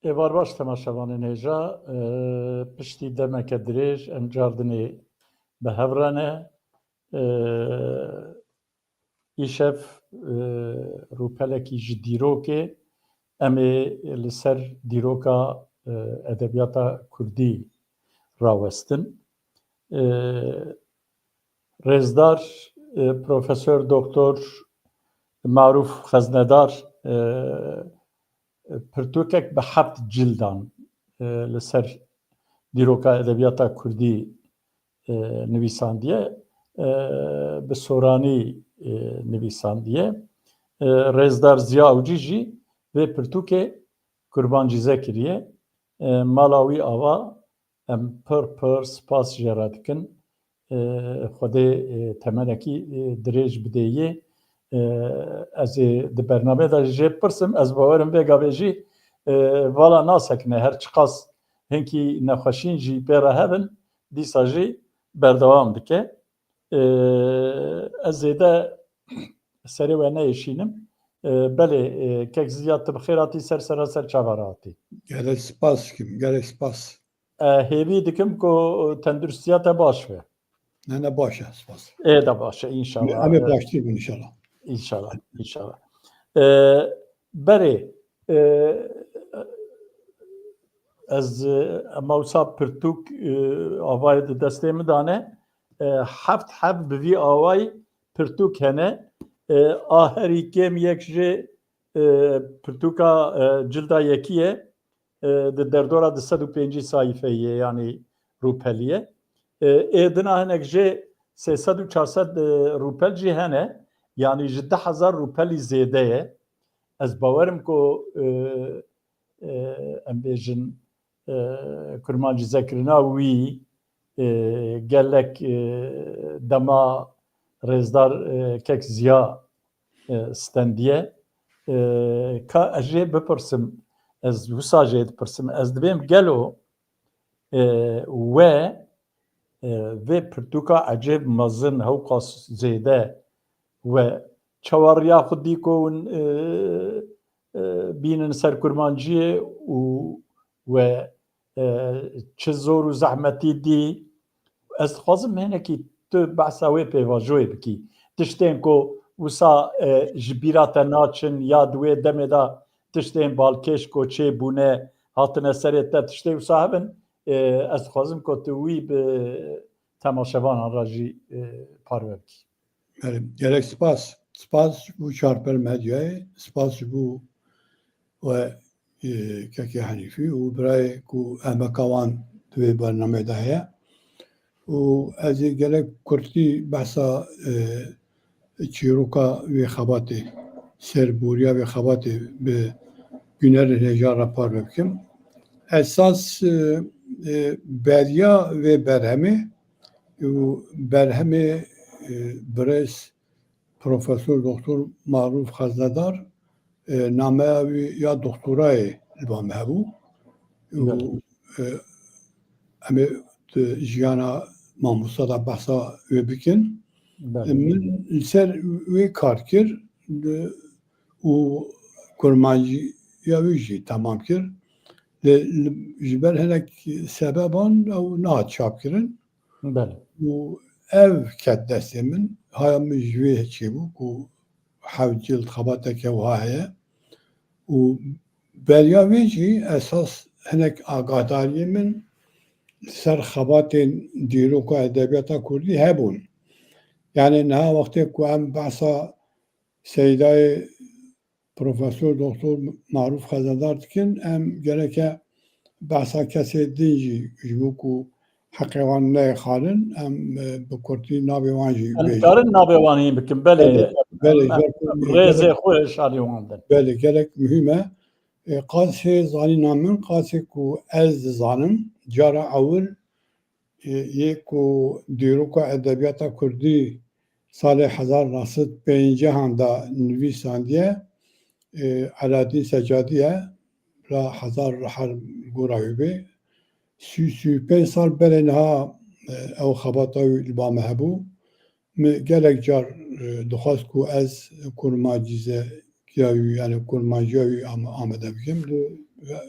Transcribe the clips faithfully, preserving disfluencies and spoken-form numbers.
Êvar baş temaşevanên hêja, e, piştî demeke dirêj em cardinê bi hev re ne. E, îşev, e, rûpelekî ji dîrokê em ê li ser dîroka, e, edebiyata kurdî rawestin. E, Rêzdar, e, Profesor Doktor Marûf Xeznedar, e, pirtûkek bi heft cildan, e, li ser dîroka edebiyata kurdî, e, nivîsandiye, e, bi soranî, e, nivîsandiye. E, Rêzdar Ziya Awcî jî vê pirtûkê kurmancîze kiriye. E, mala wî ava, em pir pir spas jê re dikin. E, Xwedê, e, temenekî, e, dirêj bidê yê. E, ez ê di bernameyê de jê bipirsim, ez bawerim vê gavê jî, e, vala nasekine, her çiqas hinkî nexweşîn jî pê re hebin, dîsa jî berdewam dike. E, ez zêde serê we neyêşînim. E, belê, e, kek Ziya, tu bi xêr hatî, ser sera ser çava re hatî. Gelek spas dikim, gelek spas. E, hêvî dikim ku tenduristiya te baş be. Ne, ne, baş e, spas. Ê de baş e, înşallah. Em ê baştir bin, înşallah. Înşallah, înşallah. E, berê, e, ez, e, ema wisa pirtûk, e, avayê di destê min de ne. E, heft heb bi vî awayî pirtûk hene. E, a herî kêm yek jê, e, pirtûka, e, cilda yekî ye. E, di derdora du sed û pêncî sayfeyê ye, yanî rûpelî ye. E, ê dina hinek jê sê sed û çar sed, e, rûpel jî hene. Yanî ji du hezar rûpelî zêde ye. Ez bawerim ku, e, e, em bêjin, e, kurmancîzekirina wî, e, gelek, e, dema rêzdar, e, kek Ziya, e, stendiye. E, ka ez jê bipirsim, ez wisa jê dipirsim, ez dibêm gelo, e, we, e, vê pirtûka ecêb mezin hewqas zêde we çawa riya xwe dî ku hûn, e, e, bînin ser kurmanciyê û we, e, çi zor û zehmetî dî? Ez dixwazim hinekî tu behsa wê pêvajoyê bikî. Tiştên ku wisa, e, ji bîra te naçin ya di wê demê de tiştên balkêş ku çêbûne, hatine serê te, tiştê wisa hebin, e, ez dixwazim ku tu wî bi temaşevanan re jî, e, parve bikî. Belê, gelek spas. Spas ji bo Çarpel Medyayê, spas ji bo we, e, kekê Henîfî û birayê ku emeka wan di vê bernameyê de heye. Û ez ê gelek kurtî behsa, e, çîroka wê xebatê, serboriya wê xebatê bi bînerên hêja re parve bikim. Esas, e, e, beriya vê berhemê û berhemê, e, birêz Profesor Doktor Marûf Xeznedar, e, nameya wî ya doktorayê li ba me hebû. Û, Belê. e, em ê di jiyana mamosta de behsa wê bikin. Belê. E, min li ser wê kar kir, e, û kurmanciya wî jî temam kir. Lê li, ji ber hinek sebeban ew nehat çapkirin. Belê. Û ev ket destê min, haya min ji wê çêbû ku heft cild xebateke wiha heye. Û beriya wê jî esas hinek agahdariyê min li ser xebatên dîroka edebiyata kurdî hebûn. Yani niha wextê ku em behsa Seydayê Profesor Doktor Marûf Xezedar dikin, em gereke behsa kesê din jî ji bo ku heqê wan neyê xwarin, em, e, bi kurtî navê wan jî Em bêjin. Karin navê wan hîn bikin, belê. Belê, belê, Em, gerek em rêzê gerek xwe ji alî wan din. Belê, gerek muhîm e. E, qasê zanîna min, qasê ku ez dizanim, cara ewil, e, yê ku dîroka edebiyata kurdî salê hezar neh sed pêncî de nivîsandiye, e, Eladîn Secadî ye, la hezar her gora wî bê. Sî, sî û pênc sal berê niha, e, ew xebata wî li ba me hebû. Min gelek car, e, dixwest ku ez kurmancîze kiya wî, yani kurmanciya wî am-, amade bikim. Li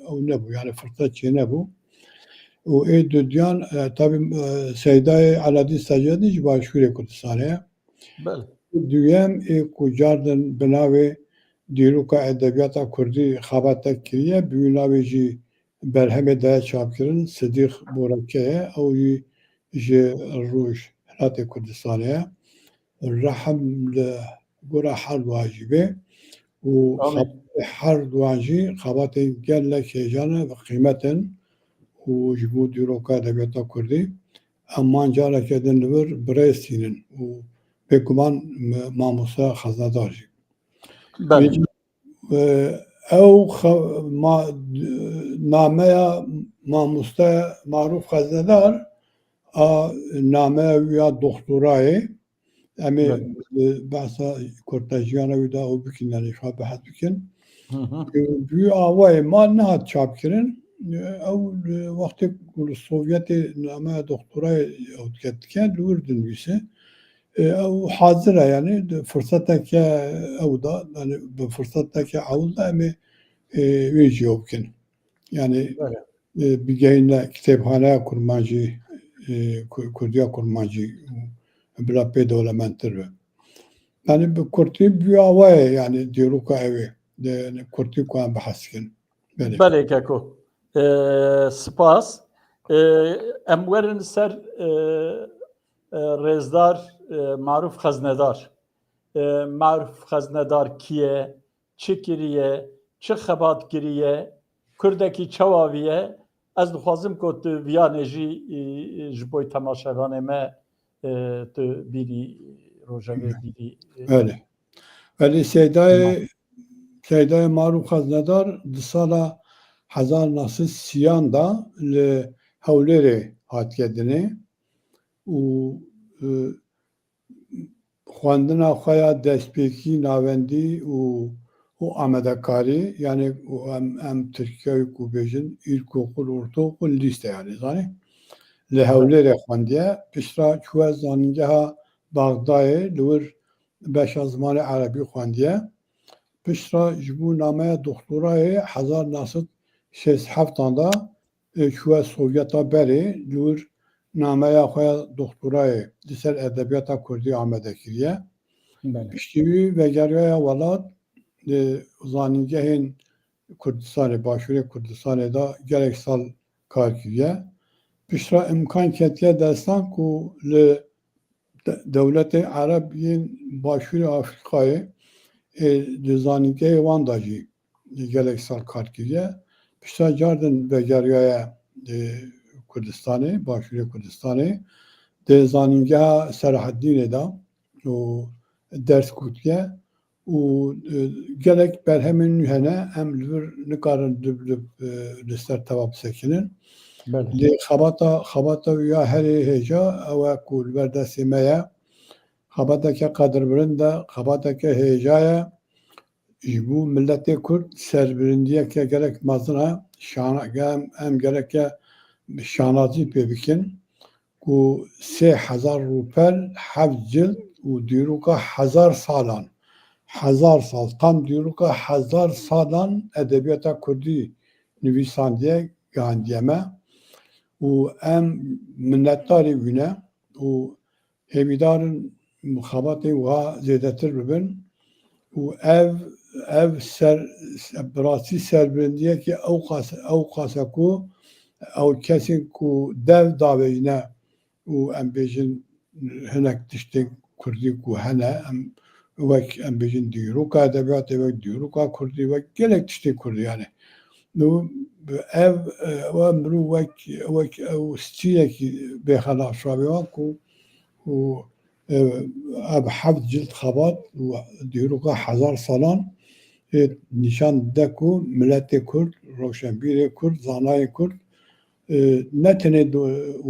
ew nebû, yani firset çê nebû. Û ê dudiyan, e, tabî, e, Seydayê Eladîn Secadî ji Başûrê Kurdistanê ye. Belê. Duyem ê ku cardin bi navê Dîroka Edebiyata Kurdî xebate kiriye, bi wî navê jî berhemê daye çapkirin, Sidîq Boreke ye, ew jî ji Rojhilatê Kurdistanê ye. Rehim li gora her duan jî be û Amîn. Xebatê her duan jî xebatên gelek hêja ne ve qîmet in û ji bo dîroka edebiyata kurdî em wan careke din li vir bi rêz tînin û bêguman me-, mamoste xeznedar jî. Belê. Vêca, e, ew xe-, ma-, nameya mamoste Marûf Xeznedar a nameya wî ya doktorayê. Em ê Belê. Bi behsa kurtejiyana wî de ew bikin, yani, şa behs bikin. Hı hı. Bi wî awayê ma nehat çapkirin. Ew, e, wextê ku li Sovyetê nameya doktorayê ew dike, dike, li wir dinivîse. E, ew hazir e, yani, di firseteke ew da, yani, bi firseteke ewil de em ê, e, wê jî ew bikin. Yani, Belê. E, bigehîne kitêbxaneya kurmancî, e, ku-, kurdiya kurmancî bila pê dewlemendtir be. Yani, bi kurtî bi awa ye, yani, dîroka ew ê. De, yani, kurtî ku em behs dikin. Belê. Belê keko. E, spas. E, em werin ser, e, e, rêzdar, e, Marûf Xeznedar. E, Marûf Xeznedar kî ye? Çi kiriye? Çi xebat kiriye? Kurdekî çawa viye? Ez dixwazim ku tu viyanê jî, e, ji bo temaşevanê me, e, tu bîrî, rojevê bîrî, e, Belê. Belê, Seydayê, Seydayê Marûf Xeznedar di sala hezar neh sed sîyan de li Hewlêrê hatiye dinê û, e, xwendina xwe ya destpêkî, navendî û, û amadekarî, yani, û em, em Tirkiyeyê ku bêjin, ilkokul, ortaokul, lise, yani, zanî, li Hewlêrê xwendiye. Piştre çûye zanîngeha Baxdayê, li wir beşa zimanê erebî xwendiye. Piştre ji bo nameya doktorayê hezar neh sed şêst û heft de, e, çûye Sovyeta berê, li wir nameya xwe ya doktorayê li ser edebiyata kurdî amade kiriye. Belê. Piştî wî vegeriyaye welat, li zanîngehên Kurdistanê, Başûrê Kurdistanê de gelek sal kar kiriye. Piştre îmkan ketiye destan ku li de-, dewletên Ereb yên Başûrê Afrîkayê, ê, di zanîngehê wan de jî gelek sal kar kiriye. Piştre cardin vegeriyaye, e, Kurdistanê, Başûrê Kurdistanê, di zanîngeha Selahaddînê de û ders kutiye û, e, gelek berhemên nû hene, em li vir nikarin li, li, e, li ser teva bisekinin. Belê. Lê xebata, xebata wî ya herê hêja ew e ku li ber destê me ye. Xebateke qedirbilind e, xebateke hêja ye. Ji bo miletê Kurd serbilindiyeke gelek mezin e. Şana-, em, em gereke şanazî pê bikin ku sê hezar rûpel, heft cild û dîroka hezar salan, hezar sal, tam dîroka hezar salan edebiyata kurdî nivîsandiye, gihandiye me û em minnetdarê wî ne û hêvîdar in xebatên wiha zêdetir bibin û ev, ev ser, bi rastî serbilindiyekî ew qas, ew qas e ku ew kesên ku dev davêjine û em bêjin hinek tiştên kurdî ku hene, em wek, em bêjin dîroka edebiyatê, wek dîroka kurdî, wek gelek tiştên kurdî, yani. Nû ev, e, ew mirov wek, wek ew stîlekî bêxelas rabê wan ku û, e, ev heft cild xebat û dîroka hezar salan, e, nîşan dide ku miletê Kurd, roşenbîrê Kurd, zanayê Kurd, e, ne tenê di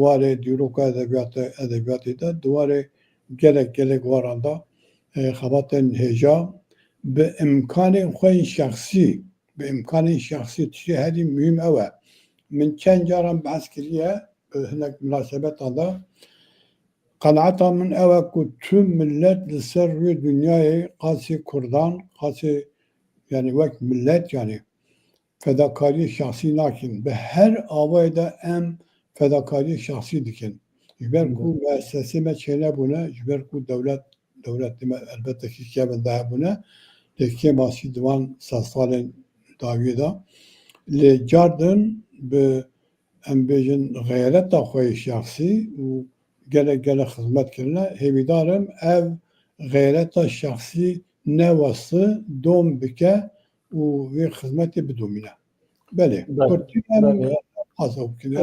warê dîroka edebiyatê, edebiyatê de, di warê gelek, gelek waran de, e, xebatên hêja bi îmkanên xwe yên şexsî, bi îmkanên şexsî, tiştê herî muhîm ew e. Min çend caran behs kiriye, e, hinek munasebetan de, qenaeta min ew e ku tu milet li ser rûyê dinyayê, qasê kurdan, qasê, yani wek milet, yani, fedakariyê şexsî nakin. Bi her awayê de em fedakariyê şexsî dikin. Ji ber ku muessesê me çênebûne, ji ber ku dewlet, dewletê me elbette ki kevin de hebûne, lê kêmasî di van sed salên dawiyê de. Lê car din bi, em bêjin, xeyreta xwe yê şexsî û gelek, gelek xizmet kirine. Hêvîdar im ev xeyreta şexsî newesi, dom bike û vê xizmetê bidomîne. Belê, Belê, kurtî em belê. qasa bikin. Ee,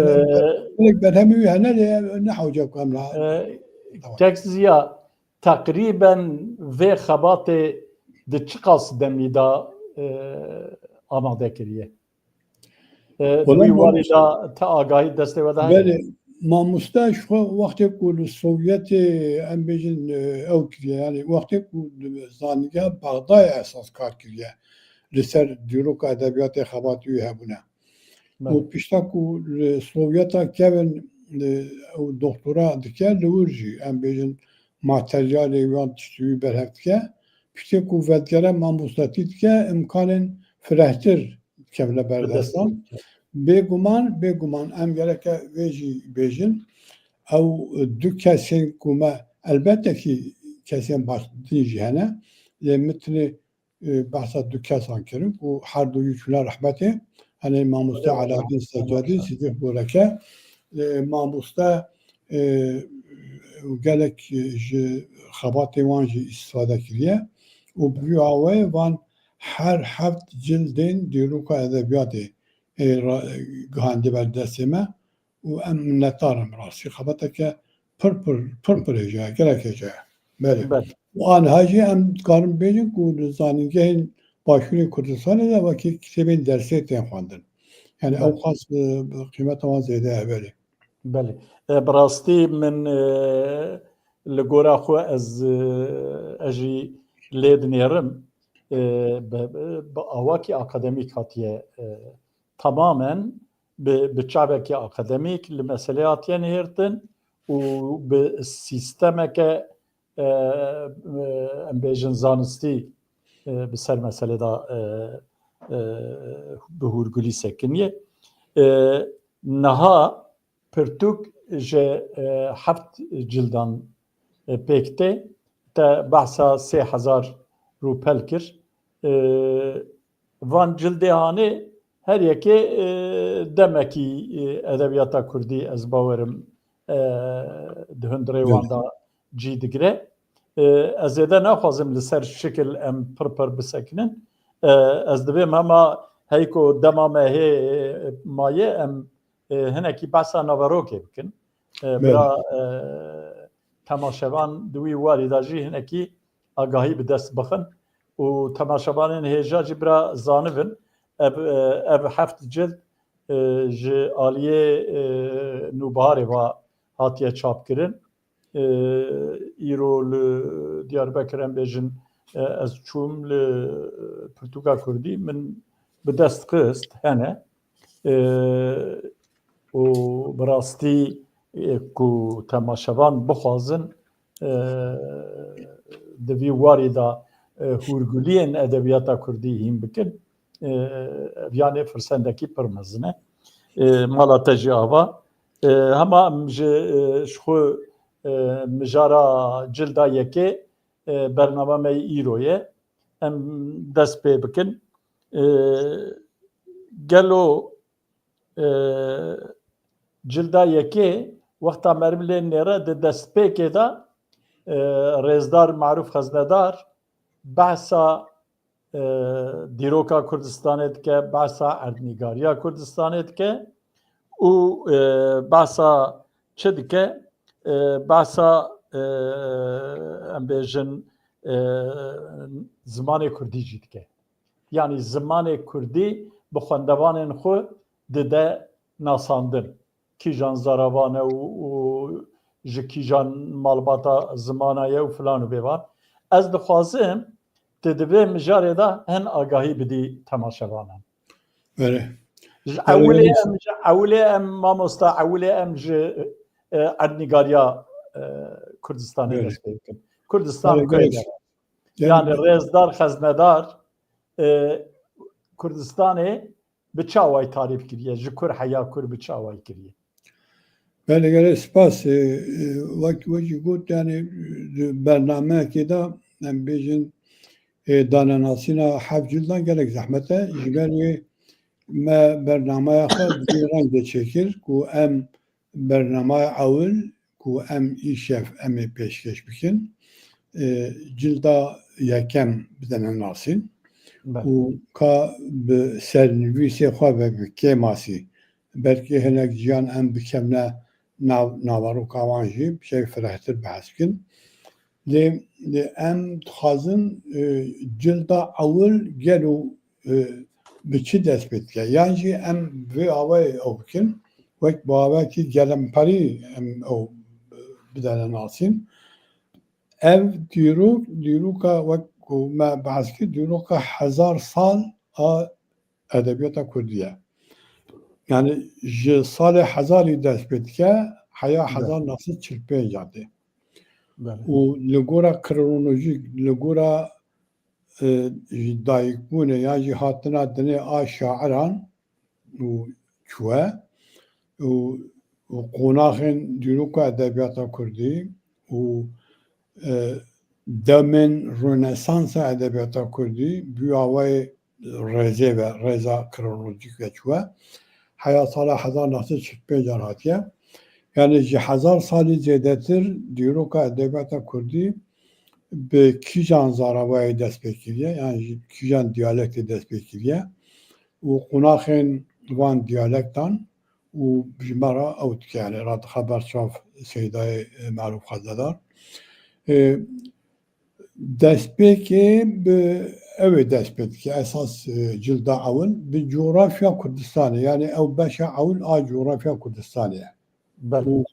Gelek berhemî wî hene lê ne hewce ku em ra- Ee, Tamam. Kek Ziya, teqrîben vê xebatê di çiqas demî de, e, amade kiriye? E, di Wela wî warî mamoste- de te agahî destê we de heye? Belê, mamoste ji xwe wextê ku li Sovyetê, em bêjin, e, ew kiriye, yanî wextê ku li zanîngeha Bexdayê esas kar kiriye, li ser dîroka edebiyatê xebatî wî hebûne. Belê. Û pişta ku li Sovyeta kevin, e, ew doktora dike, li wir jî, em bêjin, materyalê wan tiştî wî berhev dike. Piştê ku vedigere mamostetî dike, imkanên firehtir dikevine ber destan. Bêguman, bêguman em gereke vê jî bêjin. Ew du kesên ku me, elbette kî kesên baş din jî hene. Lê min tenê, e, behsa du kesan kirin ku her du jî çûne rehmetê. Hene mamoste Eyvallah. Eladîn Secadî, Eyvallah. Sidîq Boreke. E, mamoste, e, gelek ji xebatê wan jî îstîfade kiriye. Û bi vî awayê van her heft cildên dîroka edebiyatê, e, ra-, gihandiye ber destê me û em minnetdar in rastî. Xebateke pir pir, pir pir hêja ye, gelek hêja ye. Belê. Belê. Û aniha jî em dikarin bêjin ku li zanîngehên Başûrê Kurdistanê de wekî kitêbên dersê tên xwendin. Yani Belê. ew qas, e, qîmeta wan zêde ye, belê. Belê. E, bi rastî min, e, li gora xwe ez, e, ez jî lê dinêrim. E, bi, bi, bi awakî akademîk hatiye, e, tamamen bi, bi çavekî akademîk li meselê hatiye nihêrtin û bi sîstemeke, e, e, em bêjin zanistî, e, bi ser meselê de, e, e, bi hûrgulî sekiniye. E, niha pirtûk ji, e, heft cildan, e, pêk tê. Te behsa sê hezar rûpel kir. E, van cildê hanê her yekê, e, demekî, e, edebiyata kurdî ez bawerim, e, di hundirê wan Belê. de cî digire. E, ez zêde naxwazim li ser şikil em pir pir bisekinin. E, ez dibêm hema hey ku dema me hê, e, maye em, e, hinekî behsa naverokê bikin. E, Belê. bira, e, temaşevan di wî warî de jî hinekî agahî bi dest bixin û temaşevanên hêja jî bira zanibin. Ev, e, ev heft cild, e, ji aliyê, e, Nûbiharê ve hatiye çapkirin. E, îro li Diyarbekir em bêjin, e, ez çûm li pirtûka kurdî min bi dest xist, hene. E, û bi rastî, e, ku temaşevan bixwazin, e, di vî warî de, e, hûrguliyên edebiyata kurdî hîn bikin, e, ev yanê firsendekî pir mezin e. E, mala te jî ava. E, hema em ji, e, ji xwe, e, mijara cilda yekê, e, bernama me yê îro ye. Em dest pê bikin. E, gelo, e, cilda yekê wexta meriv lê nêre di destpêkê de, e, rêzdar Marûf Xeznedar behsa, e, dîroka Kurdistanê dike, behsa erdnîgariya Kurdistanê dike û, e, behsa çi dike? E, behsa, e, em bêjin, e, zimanê kurdî jî dike. Yanî zimanê kurdî bi xwendevanên xwe dide nasandin. Kîjan zaravan e û, û ji kîjan malbata zimana ye û filan û bêvan. Ez dixwazim tu di vê mijarê de hin agahî bidî temaşevanan. Belê. Ji Belê, ewilê belê. em, ji ewilê em mamosta, ewilê em ji, e, erdnîgariya, e, Kurdistanê Belê. dest pê bikin. Kurdistan Belê, kuyê belê. de. Yanî Yani Rêzdar Xeznedar, e, Kurdistanê, bi çi awayî tarîf kiriye? Ji kur heya kur bi çi awayî kiriye? Belê, gelek spas. E, e, wek, wek jî got, yani, di bernameyekê de em bêjin, e, danenasîna heft cildan gelek zehmet e. Ji ber wê me bernameya xwe bi vî rengê çêkir ku em bernameya ewil ku em îşev em ê pêşkêş bikin, e, cilda yekem bidene nasîn Belê. û ka bi sernivîsê xwe ve bi kêmasî, belkî hinek ciyan em bikevne nav, naveroka wan jî bi şey firehtir behs bikin. Lê, lê em dixwazin, e, cilda ewil gelo, e, bi çi dest pê dike? Yan jî em vê awayê ew bikin, wek bi awayekî gelemperî em ew bidene nasîn. Ev dîrok, dîroka wek ku me behs kir, dîroka hezar sal a edebiyata kurdî ye. Yani ji salê hezarî dest pê dike, heya Belê. hezar neh sed çil pênc hatê. Belê. Û li gora kronolojîk, li gora, e, ji dayikbûnê yan jî hatina dinê a şairan û çûye û, û qonaxên dîroka edebiyata kurdî û, e, demên Rönesansa edebiyata kurdî bi awayê rêzê ve, rêza kronolojîk ve çûye. Heya sala hezar neh sed çil pênc an hatiye. Yani ji hezar salî zêdetir dîroka edebiyata kurdî bi kîjan zaravayê dest pê kiriye, yani ji kîjan diyalektê dest pê kiriye û qonaxên van diyalektan û ji me re ew dike, yani radixe ber çav Seydayê, e, Merûf Xezedar. E, destpêkê bi ew ê dest pê dike, esas, e, cilda ewil bi coğrafya Kurdistanê, yani ew beşa ewil a coğrafya Kurdistanê ye. Belê. Û,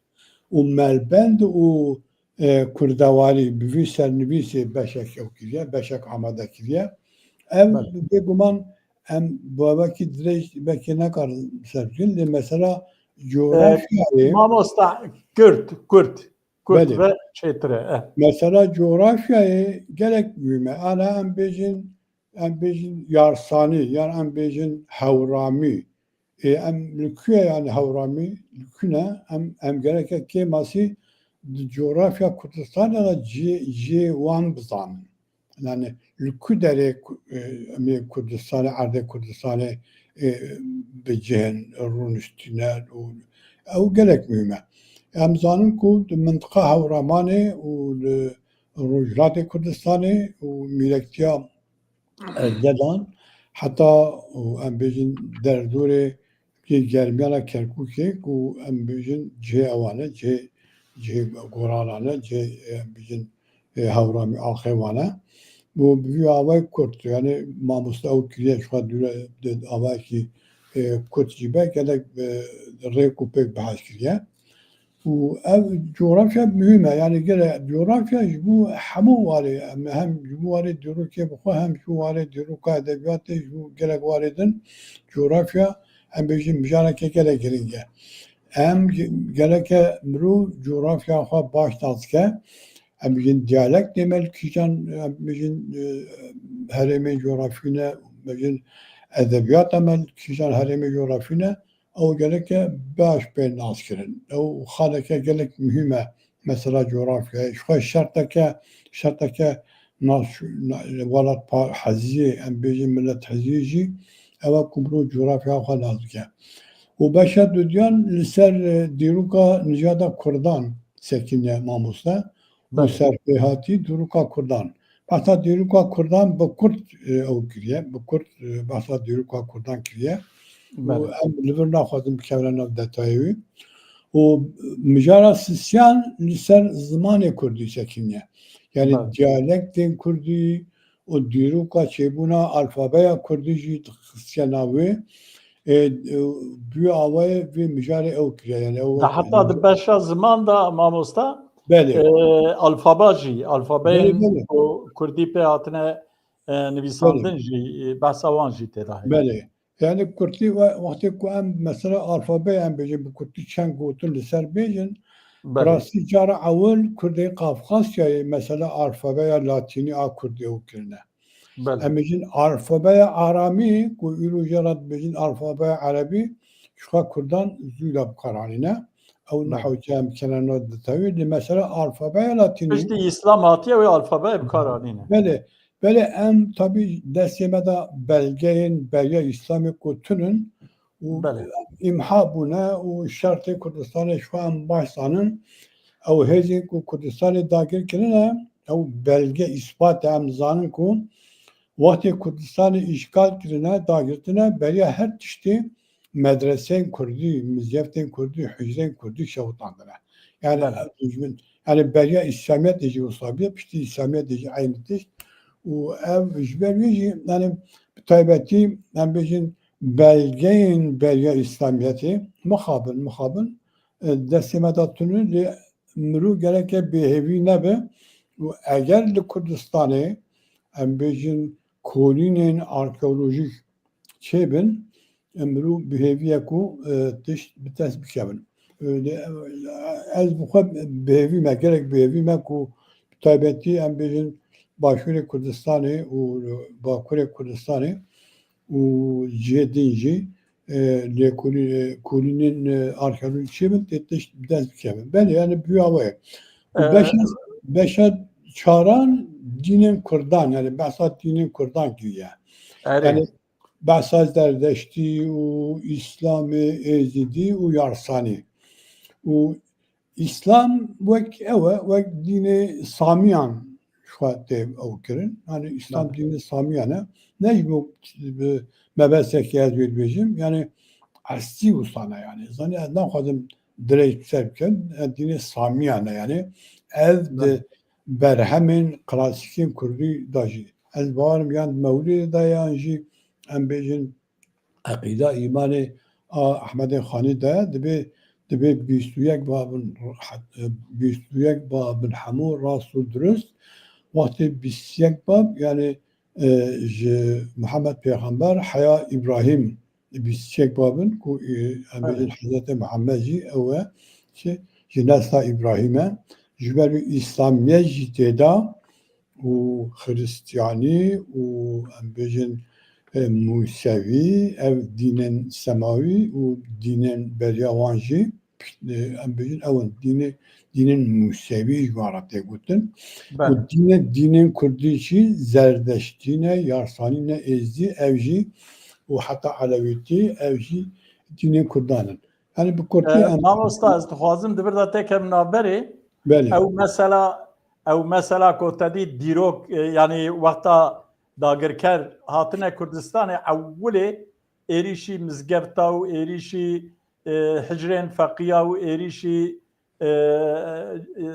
û melbend û, e, kurdewarî bi vî sernivîsê beşek ew kiriye, beşek amade kiriye. Ev Belê. bêguman em bi wekî dirêj belkî nekarin ser bikin, lê mesela E, coğrafyayê Mamosta, kurt, kurt, kurt Belê. ve çêtir e. Eh. Mesela coğrafyayê gelek muhîm e. Ana em bêjin, em bêjin yarsanî, yan em bêjin hewramî. Ê, em li ku ye, yani hewramî li ku ne? Em, em gereke kêmasî di coğrafya Kurdistanê de cihê, cihê wan bizanin. Yani li ku derê ku-, e, em ê Kurdistanê, erdê Kurdistanê, e, bi cihên rûniştîne û ew gelek muhîm e. Em zanin ku di mintiqa Hewramanê û li Rojhilatê Kurdistanê û mîrektiya, e, Gelan, heta û em bêjin derdorê kê germiyana Kerkûkê ku em bêjin cihê ewan e, cihê, cihê goranan e, cihê, em bêjin, e, Hewramî axê wan e. Û bi vî awayî kurt, yani mamoste ew kiriye, ji xwe dûre di awayekî, e, kurt jî be, gelek, e, rêk û pêk behs kiriye. Û ev coğrafya muhîm e. Yani gere coğrafya ji bo hemû warê, em hem ji bo warê dîrokê bi xwe, hem ji bo warê dîroka edebiyatê, ji bo gelek warê din coğrafya, em bêjin, mijareke gelek girîng e. Em ge-, gereke mirov coğrafya xwe baş nas dike. Em bêjin diyalektê me li kîjan, em bêjin, e, herêmên coğrafî ne, bêjin edebiyata me li kîjan herêmên coğrafî ne. Ew gereke baş bên naskirin. Ew xaleke gelek muhîm e, mesela coğrafyayê. Ji xwe şerteke, şerteke nas-, na-, welat pa-, heziyê, em bêjin milet heziyê jî, ew e ku mirov coğrafya xwe nas bike. Û beşa dudiyan li ser, e, dîroka nijada Kurdan sekiniye mamoste. Û Belê. serpêhatî dîroka Kurdan. Behsa dîroka Kurdan bi kurt, e, ew kiriye, bi kurt, e, behsa dîroka Kurdan kiriye. Û Belê. em li vir naxwazin bikevine nav detayê wî. Û mijara sisiyan li ser zimanê kurdî sekiniye. Yani Belê. diyalektên kurdî û dîroka çêbûna alfabeya kurdî jî dixistiye nav wê. E, e, bi awayê vê mijarê ew kiriye. Yani ew Di heta di beşa ziman de mamosta, Belê. e, alfaba jî, alfabeyên Belê, belê. ku kurdî pê hatine, e, nivîsandin Belê. jî, e, behsa wan jî tê de heye. Belê. Yani kurdî we-, wextê ku em mesela alfabe em bêjin, bi kurdî çend gotin li ser bêjin, Belê. rastî cara ewil kurdê Qafqasyayê mesela alfabeya latînî a kurdî ew kirine. Belê. Em bêjin alfabeya aramî ku îro jê re dibêjin alfabeya erebî, ji xwe kurdan zû da bi kar anîne. Ew Belê. Nehewce em kene nod ditewî, lê mesela alfabeya latînî Piştî Îslam hatiye wê alfabe bi kar anîne. Belê, belê, em tabî destê me de belgeyên beriya Îslamê ku tune û Belê. Îmha bûne û şertê Kurdistanê ji xwe em baş zanin. Ew hêzên ku Kurdistanê dagir kirine, ew belge îspat e, em zanin ku wextê Kurdistanê îşgal kirine, dagirtine, beriya her tiştî medreseyên kurdî, mizgeftên kurdî, hicreyên kurdî şewitandine. Yani Belê. Ev dijmin, yani beriya Îslamiyetê jî wisa bûye, piştî Îslamiyetê jî eynî tişt. Û ev ji ber wê jî, yani bi taybetî em bêjin belgeyên beriya Îslamiyetê mixabin, mixabin, e, destê me de tune, lê mirov gereke bêhêvî nebe û eger li Kurdistanê em bêjin kolînên arkeolojîk çêbin, em mirov bi hêvî ye ku, e, tişt bi dest bikevin. E, de, e, ez bi xwe bi hêvî me, gelek bi hêvî me ku bi taybetî em bêjin Başûrê Kurdistanê û Bakurê Kurdistanê û cihê din jî, e, lêkolî-, e, kolînên, e, arkeolojîk çêbin, tê tişt bi dest bikevin. Belê, yani bi wê awayê. Û E, beşa, beşa çaran dînên Kurdan, yani behsa dînên Kurdan kiriye. Erê. Yani behsa Zerdeştî û Îslamê, Êzidî û Yarsanî. Û Îslam wek ew e, wek dînê Samiyan ji xwe tê ew kirin. Yani Îslam Belê. Dînê Samiyan e. Ne ji bo bi mebesekê ez wê dibêjim. Yani eslî wisa ne yani. Zanî ez naxwazim dirêj ser bikim. E, dînê Samiyan e yani. Ev di Belê. berhemên klasîkên kurdî de jî. Ez bawerim yan di Mewlidê de yan jî em bêjin Eqîda Îmanê a Ehmedê Xanî de dibe, dibe bîst û yek babin, bîst û yek babin hemû rast û dirust. Wextê bîst û yek bab, yani, e, ji Mihemed Pêxember heya Îbrahîm bîst û yek babin ku, e, em bêjin Evet. Hezretê Mihemed jî ew e, ki ji nesla Îbrahîm e. Ji ber wî Îslamiyet jî tê de û Xiristiyanî û em bêjin, e, Musevî, ev dînên semawî û dînên beriya wan jî, e, em bêjin ew in, dînê, dînên Musevî ji wan re tê gotin. Û Belê. dînê, dînên Kurdî jî Zerdeştî ne, Yarsanî ne, Êzdî, ev jî û heta Elewîtî, ev jî dînên Kurdan in. Yani bi kurtî E, em Mamosta, ez dixwazim di vir de têkevim navberê. Belê. Ew mesela, ew mesela ku te dî dîrok, e, yani wexta dagirker hatine Kurdistanê, ewilê êrîşî mizgefta û êrîşî, e, hicrên feqiya û êrîşî, e, e,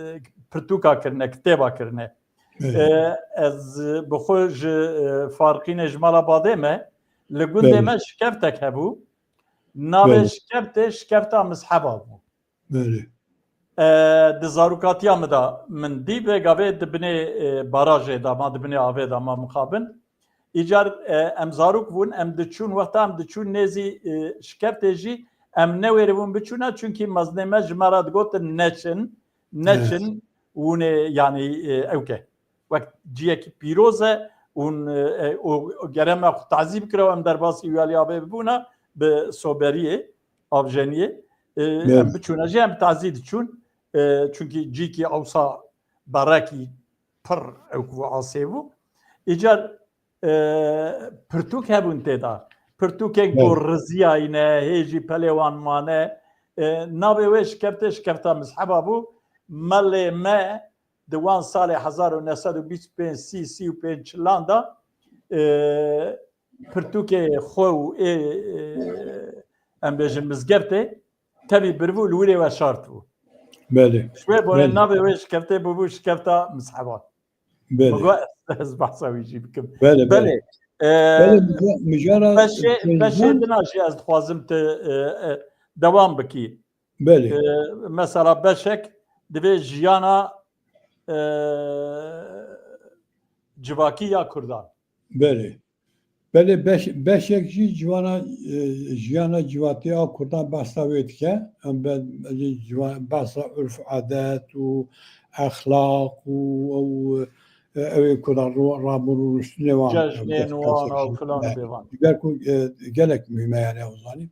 pirtûka kirine, kitêba kirine. Belê. E, ez bi xwe ji, e, Farqînê ji mala badê me, li gundê Belê. me şikeftek hebû. Navê Belê. şikeftê şikefta Mizheba bû. Belê. E, di zarokatiya min de min dî vê gavê di binê, e, barajê de ma, di binê avê de ma mixabin. Îcar, e, em zarok bûn, em diçûn, wexta em diçûn nêzî, e, şikeftê jî em newêribûn biçûne, çunkî mezinê me ji me re digotin neçin, neçin, Evet. hûn ê, yanî, e, ewke. Wek ciyekî pîroz e, hûn, e, e, û gere me xwe tazî bikire û em derbasî wî alî avê bibûna bi soberiyê, avjeniyê. E, Evet. em biçûne jî em tazî diçûn. E, çunkî cîkî ewsa berekî pir ew ku asê bû. Îcar, e, pirtûk hebûn tê de. Pirtûkên ku Evet. riziyayî ne, hê jî pelê wan mane. E, navê wê şikeftê şikefta Mizheba bû. Melê me di wan salê hezar û neh sed û bîst û pênc, sî, sî û pênc çilan de, e, pirtûkê xwe û ê, e, em bêjin mizgeftê tevî biribû, li wirê veşartibû. Belê. Ji wê borê Belê. navê wê şikeftê bûbû şikefta Mizheba. Belê. Min got, ez behsa wî jî bikim. Belê, belê. Belê. E, Belê, mija-, mijara beşê, pêncem beşê dina jî ez dixwazim tu, e, e, dewam bikî. Belê. E, mesela beşek divê jiyana, e, civakî ya Kurdan. Belê. Belê beş-, beşek jî civana, e, jiyana civakî ya Kurdan behsa wê dike. Em be-, be-, civa-, behsa urf, adet û exlaq û ew, e, ew ê ku ra-, ro-, rabûn rûniştinê wan, e, Cejnên wan, ew filan e, bêvan. Ji ber ku, e, gelek muhîm e, yani, ew zanî.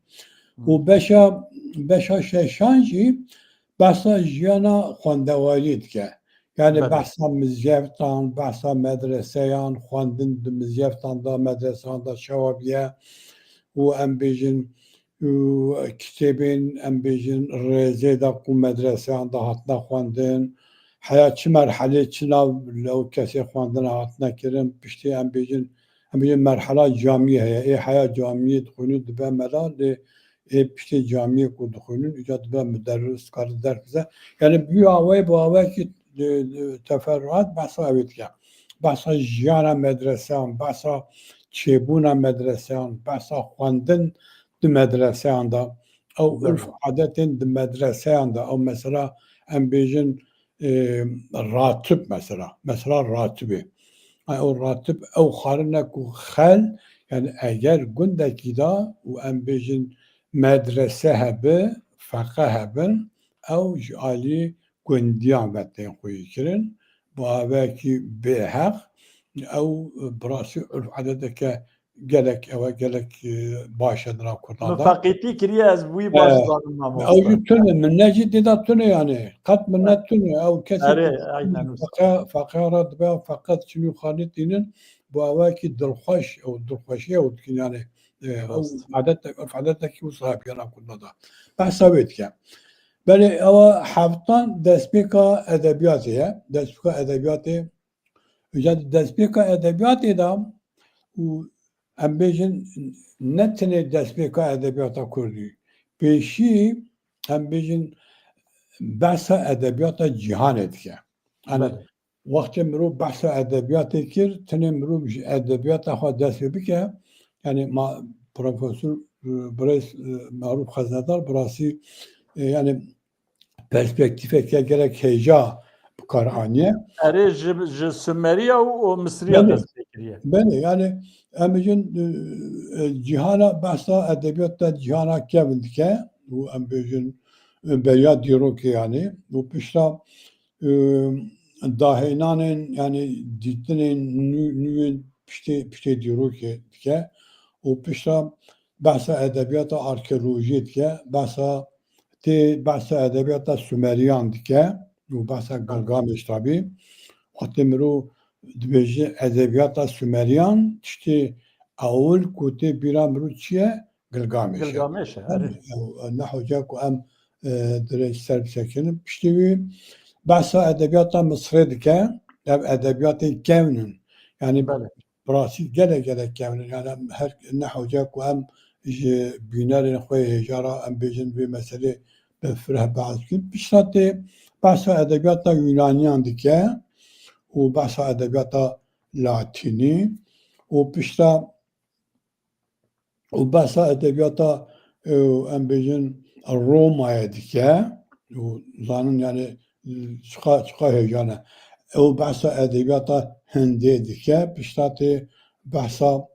Hı. Û beşa, beşa şeşan jî behsa jiyana xwendewariyê dike. Yani Belê. behsa mizyevtan, behsa medreseyan, xwendin di mizyevtan de, medreseyan de çawa biye û em bêjin, û kitêbên, em bêjin, rêzê de ku medreseyan de hatine xwendin, heya çi merhelê, çi nav li ew kesê xwendina hatine kirin, piştî em bêjin, em bêjin merhela camiyê heye. Ê heya camiyê dixwînin dibe mela, lê ê piştê camiyê ku dixwînin, îca dibe muderris, dikare ders bide. Yani bi awayê, bi awayekî, e, e, teferruat behsa wê dike. Behsa jiyana medreseyan, behsa çêbûna medreseyan, behsa xwendin di medreseyan de, ew Belê. urf adetên di medreseyan de, ew mesela em bêjin, e, ratib mesela, mesela ratibê. Ay, ew ratib, ew xwarine ku xel, yani eger gundekî de û em bêjin medrese hebe, feqe hebin, ew ji alî gundiyan ve tên xweyî kirin, bi awayekî bêheq, ew bi rastî urf adeteke gelek, ew e gelek, e, baş e di nav Kurdan Min de. feqîtî kiriye, ez bi wî baş E, zanim, mamoste. Ew jî tune, min ne jî tê de tune yani. Qet min ne tune. Ew kesê Erê, ku aynen wisa. feqe, feqe re dibe, ew feqe diçin û xanî tînin, bi awayekî dilxweş, ew dilxweşî ew dikin yani. E, ew Rast. adet, urf adetekî wisa hebiyana Kurdan de. Behsa wê dike. Belê ewa heftan destpêka edebiyatê ye. Destpêka edebiyatê, îca di destpêka edebiyatê de û em bêjin ne tenê destpêka edebiyata kurdî, pêşî em bêjin behsa edebiyata cîhanê dike. Yani Belê. wextê mirov behsa edebiyatê kir, tenê mirov ji edebiyata xwe dest pê bike. Yani ma Profesor, e, Birêz, e, Merûf Xeznedar bi rastî, e, yani perspektîfeke gelek hêja bi kar aniye. Erê ji, ji Sumeriya û, û Misriya Belê. dest pê kiriye. Belê, yani em bêjin, e, e, cîhana, behsa edebiyata cîhana kevin dike û em bêjin, e, beriya dîrokê yani û pişta, e, dahênanên yani dîtinên nû, nû yên piştê, piştê dîrokê dike û pişta behsa edebiyata arkeolojiyê dike, behsa tê behsa edebiyata Sumeriyan dike û behsa Gilgameş tabî. Wextê mirov dibêje edebiyata Sumeriyan, tiştê ewil ku tê bîra mirov çi ye? Gilgameş e. Gilgameş e, Em, erê. ew, ne hoca ku em, e, dirê ser bisekinin. Piştî wî behsa edebiyata Misrê dike. Ev edebiyatên kevn in. Yani Belê. bi rastî gelek gelek kevn in. Yani em her ne hoca ku em ji bînerên xwe hêja re em bêjin vê meselê bi fireh behs bikin. Pişta tê behsa edebiyata Yunaniyan dike û behsa edebiyata Latînî û pişta û behsa edebiyata, e, em bêjin Romayê dike û zanin yani çiqa, çiqa hêja ne. Ew behsa edebiyata Hindê dike, pişta tê behsa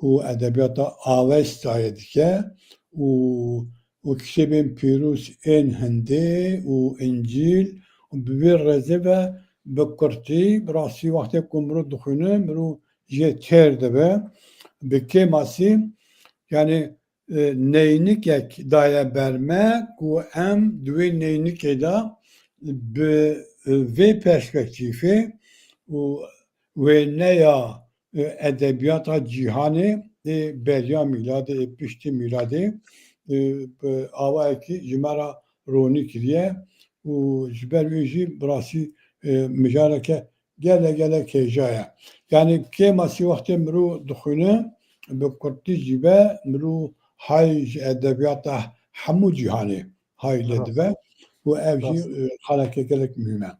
û edebiyata Avestayê dike û, û kitêbên pîroz ên Hindê û Încîl û bi vê rêzê ve bi kurtî, bi rastî wextê ku mirov dixwîne, mirov jê têr dibe. Bi kêmasî, yani, e, neynikek daye ber me ku em di wê neynikê de bi, e, vê perspektîfê û wêneya, e, edebiyata cîhanê ê beriya mîladê, ê piştî mîladê, e, bi awayekî ji me re ronî kiriye û ji ber wê jî bi rastî, e, mijareke gelek gelek hêja ye. Yani kêmasî wextê mirov dixwîne, bi kurtî jî be, mirov hay ji edebiyata hemû cîhanê hay lê Rast. dibe û ev jî, Rast. e, xaleke gelek muhîm e.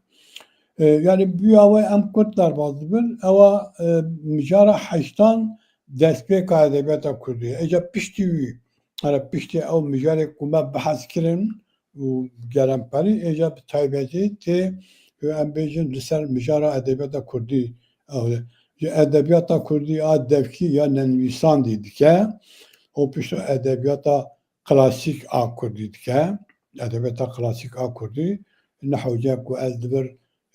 E, yani bi awe em kurt derbas dibin, ewa, e, mijara heştan destpêka edebiyata kurdî. Eca piştî wî, yani piştî ew mijarê ku me behs kirin, û gelemperî, êca bi taybetî tê, em bêjin, li ser mijara edebiyata kurdî, ew e, ji edebiyata kurdî a devkî ya nenivîsandî dike û piştre edebiyata klasîk a kurdî dike. Edebiyata klasîk a kurdî, ne hewce ku ez li vir,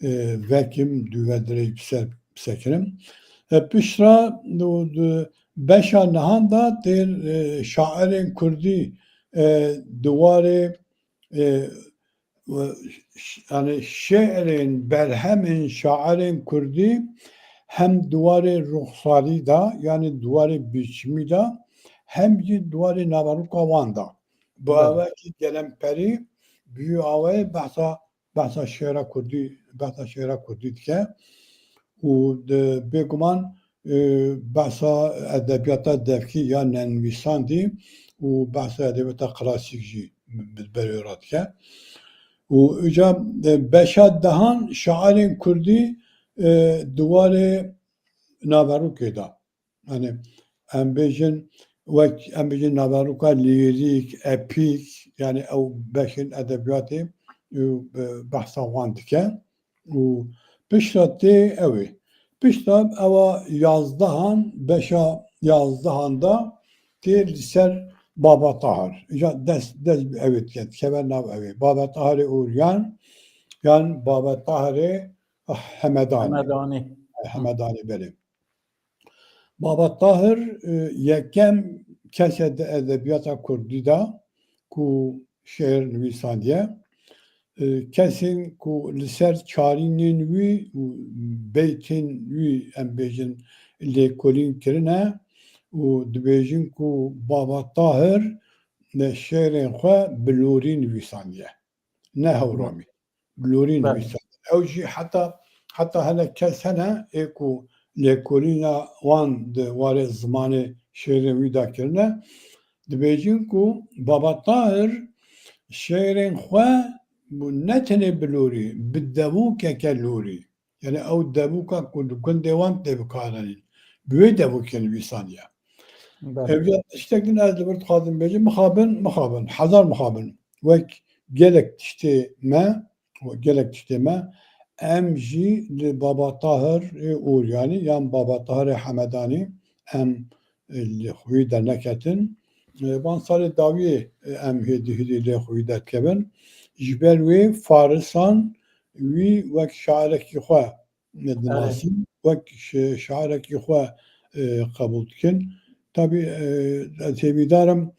e, vekim, dû ve dirêj bi ser bisekirim. E, piştre di, di beşa nihan de tê, e, şairên kurdî, e, di warê, e, ş-, yani şiirên, berhemên şairên kurdî hem di warê ruhsarî de, yani di warê biçimî de, hem jî di warê naveroka wan de. Bi Evet. awayekî gelemperî, bi wî awayê behsa, behsa şêra kurdî, behsa şêra kurdî dike û di, bêguman, e, behsa edebiyata devkî ya nenivîsandî û behsa edebiyata klasîk jî bi, bi berê re dike. Û îca, e, beşa dehan şairên kurdî, e, di warê naverokê de. Yani em bêjin wek, em bêjin naveroka lîrîk, epîk, yani ew beşên edebiyatê, e, behsa wan dike. Û piştre tê ew ê. Piştre ewa yazdehan, beşa yazdehan de tê li ser Baba Tahir. Îca dest, dest bi ew ê dike, dikeve nav ew ê. Baba Tahirê Uryan, yan Baba Tahirê Hemedanê. Hemedanê. Hemedanê, belê. Baba Tahir, e, yekem kes e di edebiyata kurdî de ku şiir nivîsandiye. E, kesên ku li ser çarînên wî û beytên wî, em bêjin, lêkolîn kirine û dibêjin ku Baba Tahir ne şiirên xwe bi lorî nivîsandiye. Ne hewramî. Bi lorî Belê. nivîsand. Ew jî heta, heta hinek kes hene ê ku lêkolîna wan di warê zimanê şêrên wî de kirine. Dibêjin ku Baba Tahir şêrên xwe ne tenê bi lorî, bi devûkeke lorî. Yani ew devûka ku li gundê wan tê bikaranîn, bi wê devûkê nivîsandiye. Belê. Ev ya tiştek din ez li vir dixwazim bêjim, mixabin, mixabin, hezar mixabin. Wek gelek tiştê me, wek gelek tiştê me, em jî li Baba Tahir ê Oryanî yan Baba Tahirê Hemedanî em, e, li xwî derneketin. E, van salê dawiyê, e, em hêdî hêdî lê xwî derdikevin. Ji ber wê Farisan wî wek şairekî xwe Erê. dinasîn, wek şi-, şairekî xwe, e, qebûl dikin. Tabî, e, ez hêvîdar im,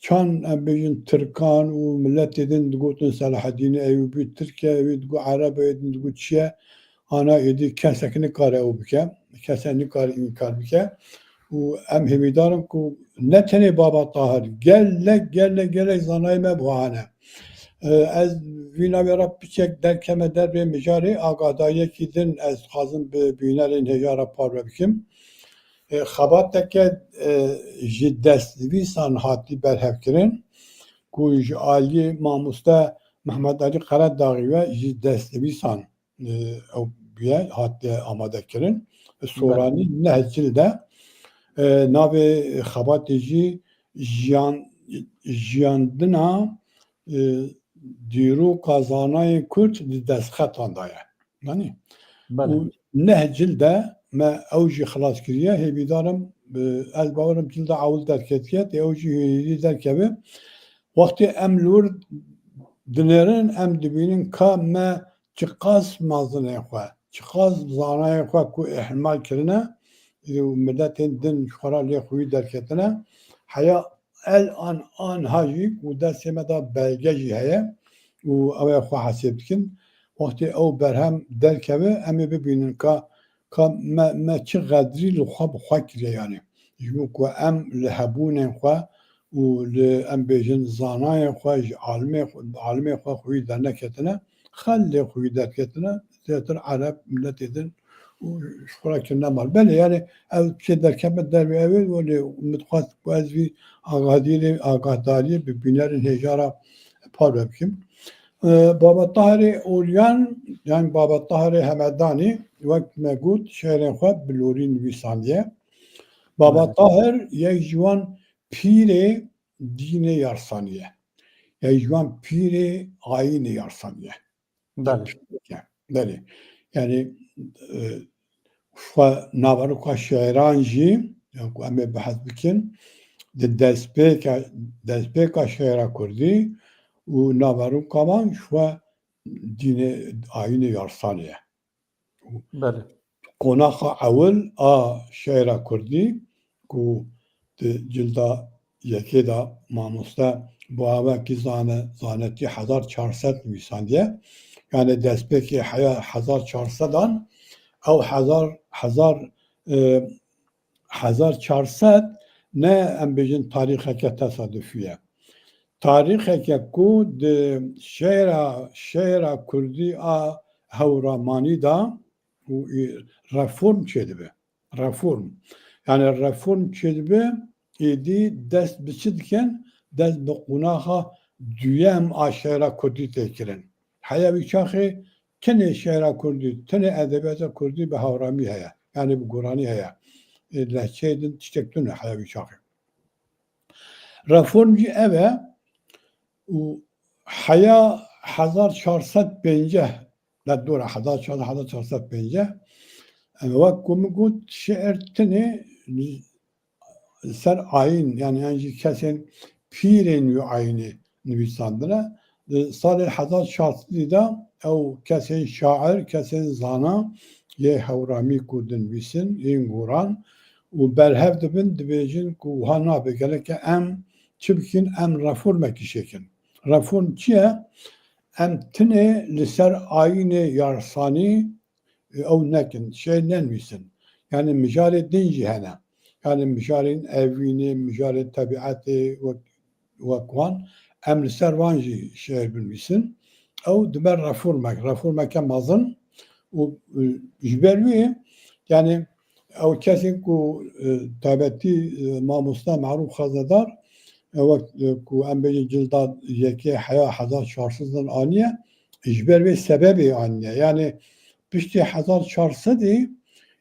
çand em bêjin Tirkan û miletê din digotin Selaheddînê Eyûbî Tirk e, wî digot Ereb e, din digot çi ye, ana êdî kesek nikare ew bike, kesek nikare înkar bike. Û em hêvîdar in ku ne tenê Baba Tahir, gelek, gelek, gelek zanayê me buha hene. E, ez vî navê re piçek derkeme dervê mijarê, agahdariyekî din ez dixwazim bi bînerên hêja re parve bikim. E, xebateke, e, ji destnivîsan hatî berhevkirin ku ji aliyê mamoste Mehmet Alî Qeredaxî ve ji destnivîsan, e, ew bûye, hatiye amade kirin. Soranî Belê. neh cil de, e, navê xebatê jî jiyan-, jiyandina, e, dîroka zanayên Kurd di destxetan de ye. Yanî, Belê. û neh cil de me ew jî xilas kiriye. Hêvîdar im, e, ez bawer im cilda ewil derketiye, tê ew jî hêdî derkeve. Wextê em li wir dinêrin, em dibînin ka me çiqas mezinên xwe, çiqas zanayên xwe ku îhmal kirine û miletên din ji xwe re lê xwî derketine, heya el an, anha jî ku destê me de belge jî heye û ew ê xwe hesêb dikin. Wextê ew berhem derkeve, em ê bibînin ka, ka me, me çi xedrî li xwe bi xwe kiriye, yanî. Ji bo ku em li hebûnên xwe û li, em bêjin, zanayên xwe ji alimê xwe, alimê xwe xwî derneketine, xel lê xwî derketine, zêdetir Ereb, miletê din û ji xwe re kirine mal. Belê, yani, ev çê derkeve dervê ew ê, welê min dixwest ku ez vî agahdîrê-, agahdariyê bi bînerên hêja re parve bikim. E, Baba Tahirê Olyan, yani Baba Tahirê Hemedanî, wek me got, şiirên xwe bi lorî nivîsandiye. Baba Evet. Tahir yek ji wan pîrê dînê Yarsanî ye. Yek ji wan pîrê ayînê Yarsanî ye. Belê. Belê. Yani, e, xwe naveroka şiiran jî, ya ku em ê behs bikin, di destpêka, destpêka şiira kurdî û naveroka wan ji xwe dînê, ayînê Yarsanî ye. Belê. qonaxa ewil a şe'ra kurdî ku di cilda yekê de mamoste bi awekî zane-, zanetî hezar çar sed nivîsandiye. Yani destpêkê heya hezar çar sedan, ew hezar, hezar, e, hezar çar sed ne, em bêjin, tarîxeke tesadufî ye. Tarîxeke ku di şe'ra, şe'ra kurdî a Hewramanî de û, e, reform çêdibe. Reform. Yani reform çêdibe, êdî dest bi çi dikin? Dest bi qonaxa duyem a şe'ra kurdî tê kirin. Heya wî çaxê tenê şe'ra kurdî, tenê edebiyata kurdî bi Hewramî heye. Yani bi goranî heye. E, lehçeyê din tiştek tune heya wî çaxê. Reform jî ev e û heya hezar çar sed pênceh, li dora hezar çar sed, hezar çar sed pênceh, em, wek ku min got, şi'ir tenê li ser ayîn, yani yan jî kesên pîrên wî ayînê nivîsandine. Di salên hezar çar sedî de ew kesên şair, kesên zana yê Hewramî ku dinivîsin, yên goran û berhev dibin, dibêjin ku wiha nabe, gereke em çi bikin, em reformekî çêkin. Reform çi ye? Em tenê li ser ayînê yarsanî, e, ew nekin, şi'r nenivîsin. Yani mijarê din jî hene. Yani mijarên evînê, mijarên tebîetê wek, wek wan, em li ser wan jî şi'r binivîsin. Ew dibe reformek, reformeke mezin û, e, ji ber wê, yani ew kesên ku, e, taybetî, e, mamoste Merûf Xezedar, e, wek, e, ku em bêjin cilda yekê heya hezar çar sed aniye, ji ber vê sebebê aniye. Yani piştî hezar çar sedî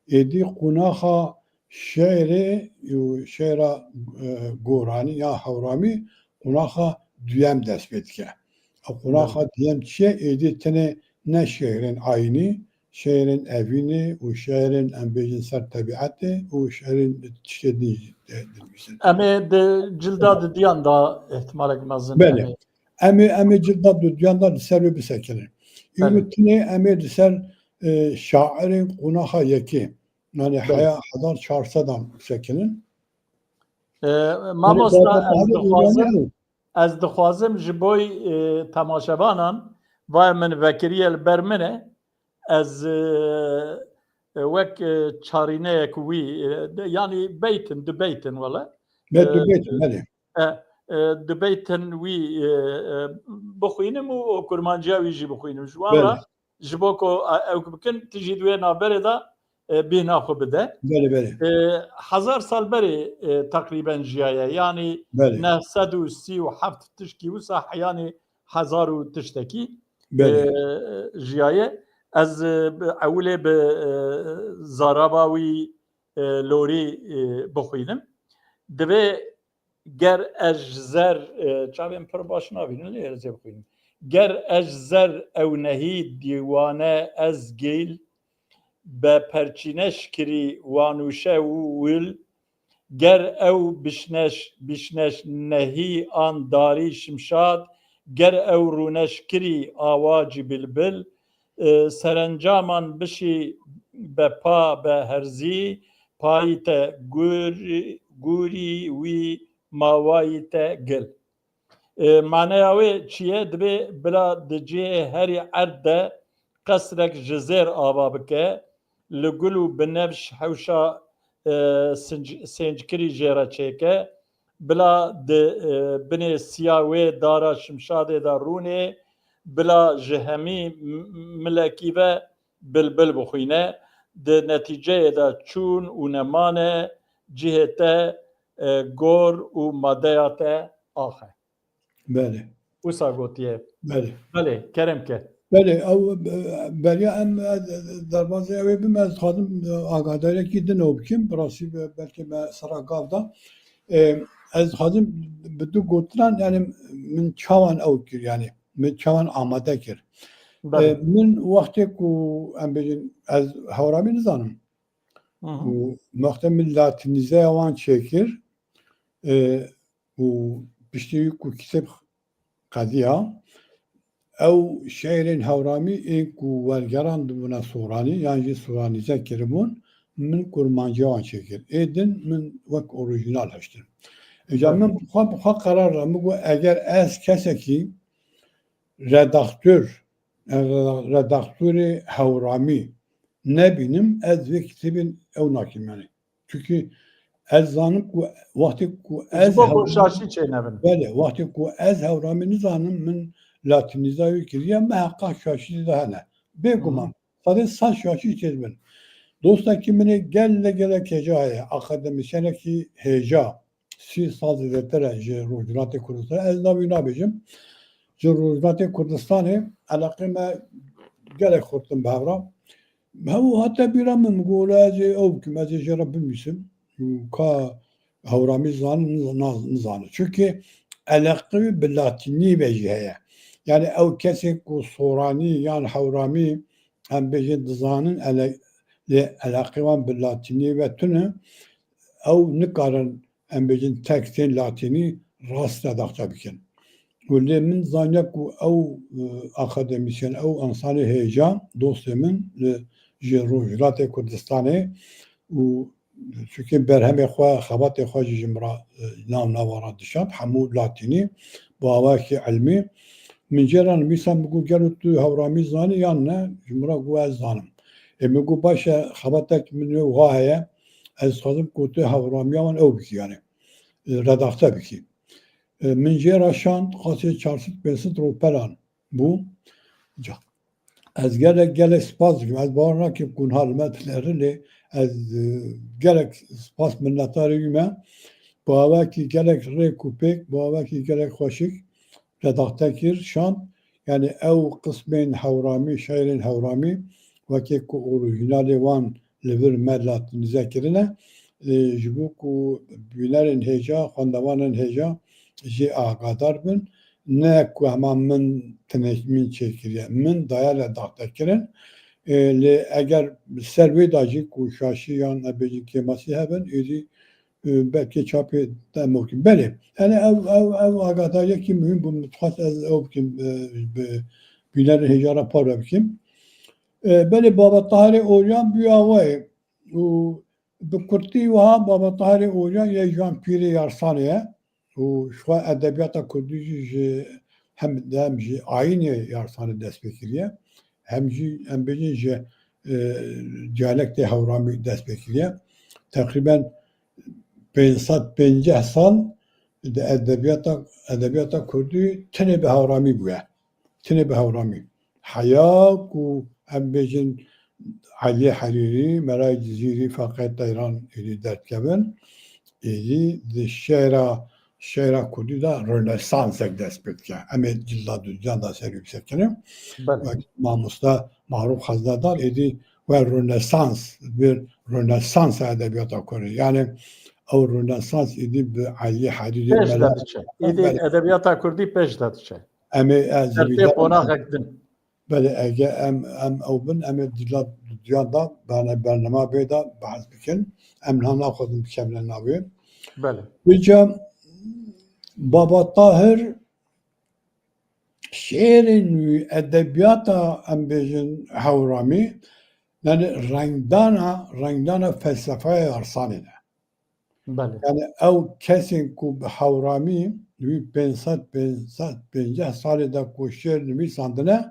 êdî qonaxa şi'rê û şi'ra, e, goranî ya Hewramî qonaxa duyem dest pê dike. Ew qonaxa duyem çi ye? Êdî tenê ne şi'rên ayînî, şi'rên evînê û şi'rên, em bêjin, ser tebîetê û şi'rên tiştê din jî de-, dinivîsin. Em ê di cilda dudiyan de ihtimalek mezin Belê. em ê Em ê, em ê cilda dudiyan de li ser wê bisekinin. Îro Belê. tenê em ê li ser, e, şairên qonaxa yekê, yani Belê. heya hezar çar sedan bisekinin. E, Yani mamosta, zaten ez daha da dixwazim, ûriyane ez dixwazim ji bo, e, temaşevanan, vay min vekiriye li ber min e, ez, e, e, wek, e, çarîneyek wî, e, de, yani beytin, du beytin wele. Me E, du beytin, belê. e, e, du beytin wî, e, e, bixwînim û, û kurmanciya wî jî bixwînim. Ji wan Belê. re, ji bo ku, e, ew bikin, tu jî di wê navberê de, e, bêhna xwe bide. Belê, belê. E, hezar sal berê, e, teqrîben jiyaye. Yani Belê. neh sed û sî û heft tişkî wisa, yani hezar û tiştekî, Belê. e, jiyaye. Ez, e, bi, ewilê bi, e, zarava wî, e, lorî, e, bixwînim. Divê ger ez ji zer, e, çavên pir baş nabînin, lê ez ê bixwînim. Ger ez ji zer ew nehî dîwane ez gêl, be perçîneş kirî wanûşe û wil, ger ew bişneş, bişneş nehî an darî şimşad, ger ew rûneş kirî awacî bilbil, e, serencaman bişî be pa be herzî, payî te gûr-, gûrî wî mawayî te gil. E, maneya wê çi ye? Dibê bila di cihê herî erd de qesrek ji zêr ava bike, li gul û binevş hewşa, e, sinc-, sênckirî jê re çêke, bila di, e, binê siya wê dara şimşadê de rûnê, bila ji hemî m-, milekî ve bilbil bixwîne, di netîceyê de çûn û nemane cihê te, e, gor û madeya te axe. Belê. Wisa gotiye. Belê. Belê, kerem ke. Belê, ew, e, beriya em, e, derbazê ew ê bim, ez dixwazim, e, agahdarekî din ew bikim, bi rastî be-, belkî me sera gav da. E, ez dixwazim bi du gotinan, yani min çawan ew kir, yani min çawan amade kir. Belê. E, min wextê ku em bêjin, ez Hewramî nizanim. Hı hı. Û wextê min latînîzeya wan çêkir, e, û piştî ku kitêb qediya, ew şe'rên Hewramî ên ku wergeran dibûne Soranî yan jî Soranîze kiribûn, min kurmanciya wan çêkir. Ê din min wek orîjînal hiştin. Îca min bi xwe, bi xwe qerar da, min got, eger ez kesekî redaktor, e, reda-, redaktorê Hewramî nebînim, ez vê kitêbên ew nakim, yanî. Çunkî ez zanim ku wextê ku ez Ji bo ku Hew-, şaşî çênebin. Belê, wextê ku ez Hewramî nizanim, min latînîza wî kiriye, miheqeq şaşî de hene. Bêguman, Hı hı. sedê sed şaşî çêdibin. Dostekî min ê gelek gelek hêja heye, akademîsyenekî hêja. Sî sal zêdetir e ji Rojhilatê Kurdistanê. Ez navî nabêjim. Ji Rojhilatê Kurdistanê eleqê me gelek xurtin bi hev re. Hew hate bîra min, min got, "Wele ez ê ew bikim, ez ê jê re binivîsim." Ka Hewramî zanin, niz-, naz-, nizane. Çunkî eleqê wî bi latînî ve jî heye. Yanî ew kesên ku Soranî yan Hewramî, em bêjin, dizanin ele-, lê eleqê wan bi latînî ve tune, ew nikarin, em bêjin, tekstên latînî rast redakte bikin. Û lê min zaniya ku ew, e, akademîsyen, ew însanê hêja, dostê min li, ji Rojhilatê Kurdistanê û çunkî berhemê xwe, xebatê xwe jî ji min re, e, nav nava re dişand, hemû latînî, bi awayekî ilmî. Min jê re nivîsa, min got, "Gelo tu Hewramî zanî yan ne?" Ji min re got, "Ez zanim." Ê min got, "Baş e, xebatek min wê wiha heye, ez dixwazim ku tu Hewramiya wan ew bikî, yanî, e, redakte bikî." E, min jê re şand, qasê çar sed pênc sed rûpelan bû. Ca-, ez gelek, gelek spas dikim. Ez bawer nakim ku niha li me dinêrin, lê ez, e, gelek spas minnetdarî wî me. Bi awakî gelek rêk û pêk, bi awakî gelek xweşik redakte kir, şand. Yanî ew qismên Hewramî, şe'rên Hewramî, wekî ku orîjînalê wan li vir me latînîze kirine, e, ji bo ku bînerên hêja, xwendevanên hêja jê agadar bin. Ne ku hema min tinek min çêkiriye, min daye redaktekirin. E, lê eger ser wê de jî ku şaşî yan, em bêjin, kêmasî hebin, êdî, e, belkî çapê te em bikin. Belê, yani ev, ev, ev agadariyekî muhîm bû, min dixwest ez ew bikim, e, bi bînerên hêja re parve bikim. E, belê, Baba Tahirê Oryan bûye awayê û bi kurtî wiha Baba Tahirê Oryan yê Jean Pierre Yarsanê ye û ji xwe edebiyata kurdî jî ji hem, hem ji ayînê Yarsanê dest pê kiriye, hem jî, em bêjin, ji, e, diyalektê Hewramî dest pê kiriye. Teqrîben pênc sed pênceh sal di edebiyata, edebiyata kurdî tenê bi Hewramî bûye. Tenê bi Hewramî. Heya ku em bêjin Elî Herîrî, Melayê Cizîrî, Feqê Teyran êdî derdikevin, êdî di şêra, şêra kurdî de ronesansek dest pê dike. Em ê cilda dudiyan de ser wî bisekinin. Belê. Wek mamoste Mahrûf Xeznedar êdî we ronesans, bir ronesansa edebiyata kurdî. Yani ew ronesans êdî bi Elî Herîrî, Pêş de Mela-, diçe. Êdî Belê. Edebiyata kurdî pêş de diçe. Em ê, ez Ser vî pê de qonaxek din. Belê, ege em, em ew bin, em ê dila dudiyan da, berne-, bernama bê de behs bikin. Em niha naxwazin bikevine navê. Belê. Vêca Baba Tahir şêrên wî, edebiyata, em bêjin, Hewramî, yani rengdana, rengdana felsefeya Yarsanê ne. Belê. Yani ew kesên ku bi Hewramî wî pênc sed, pênc sed pênceh salê de ku şêr nivîsandine,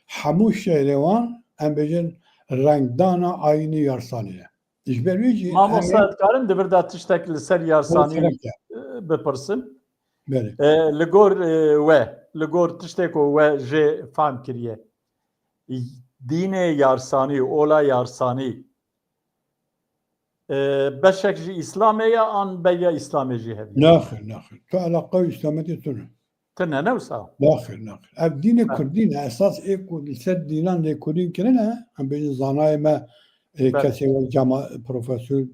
hemû şêrê wan, em bêjin, rengdana ayînî Yarsanî ne. Ji ber wî jî Mamoste, em ê dikarim di vir de tiştek li ser Yarsanî, Sereke. E, bipirsim? Belê. E, li gor, e, we, li gor tiştê ku we jê fehm kiriye, dînê Yarsanî, ola Yarsanî, e, beşek ji Îslamê ye an beriya Îslamê jî hevî? Naxir, naxir. Tu eleqa Îslametê tune. Tune, ne wisa? Naxir, naxir. Ev dînê Ha. Kurdî ne. Esas ê ku li ser dînan lêkolîn kirine, em bêjin zanayê me, e, Belê. kesê wek Cema-, Profesor, e,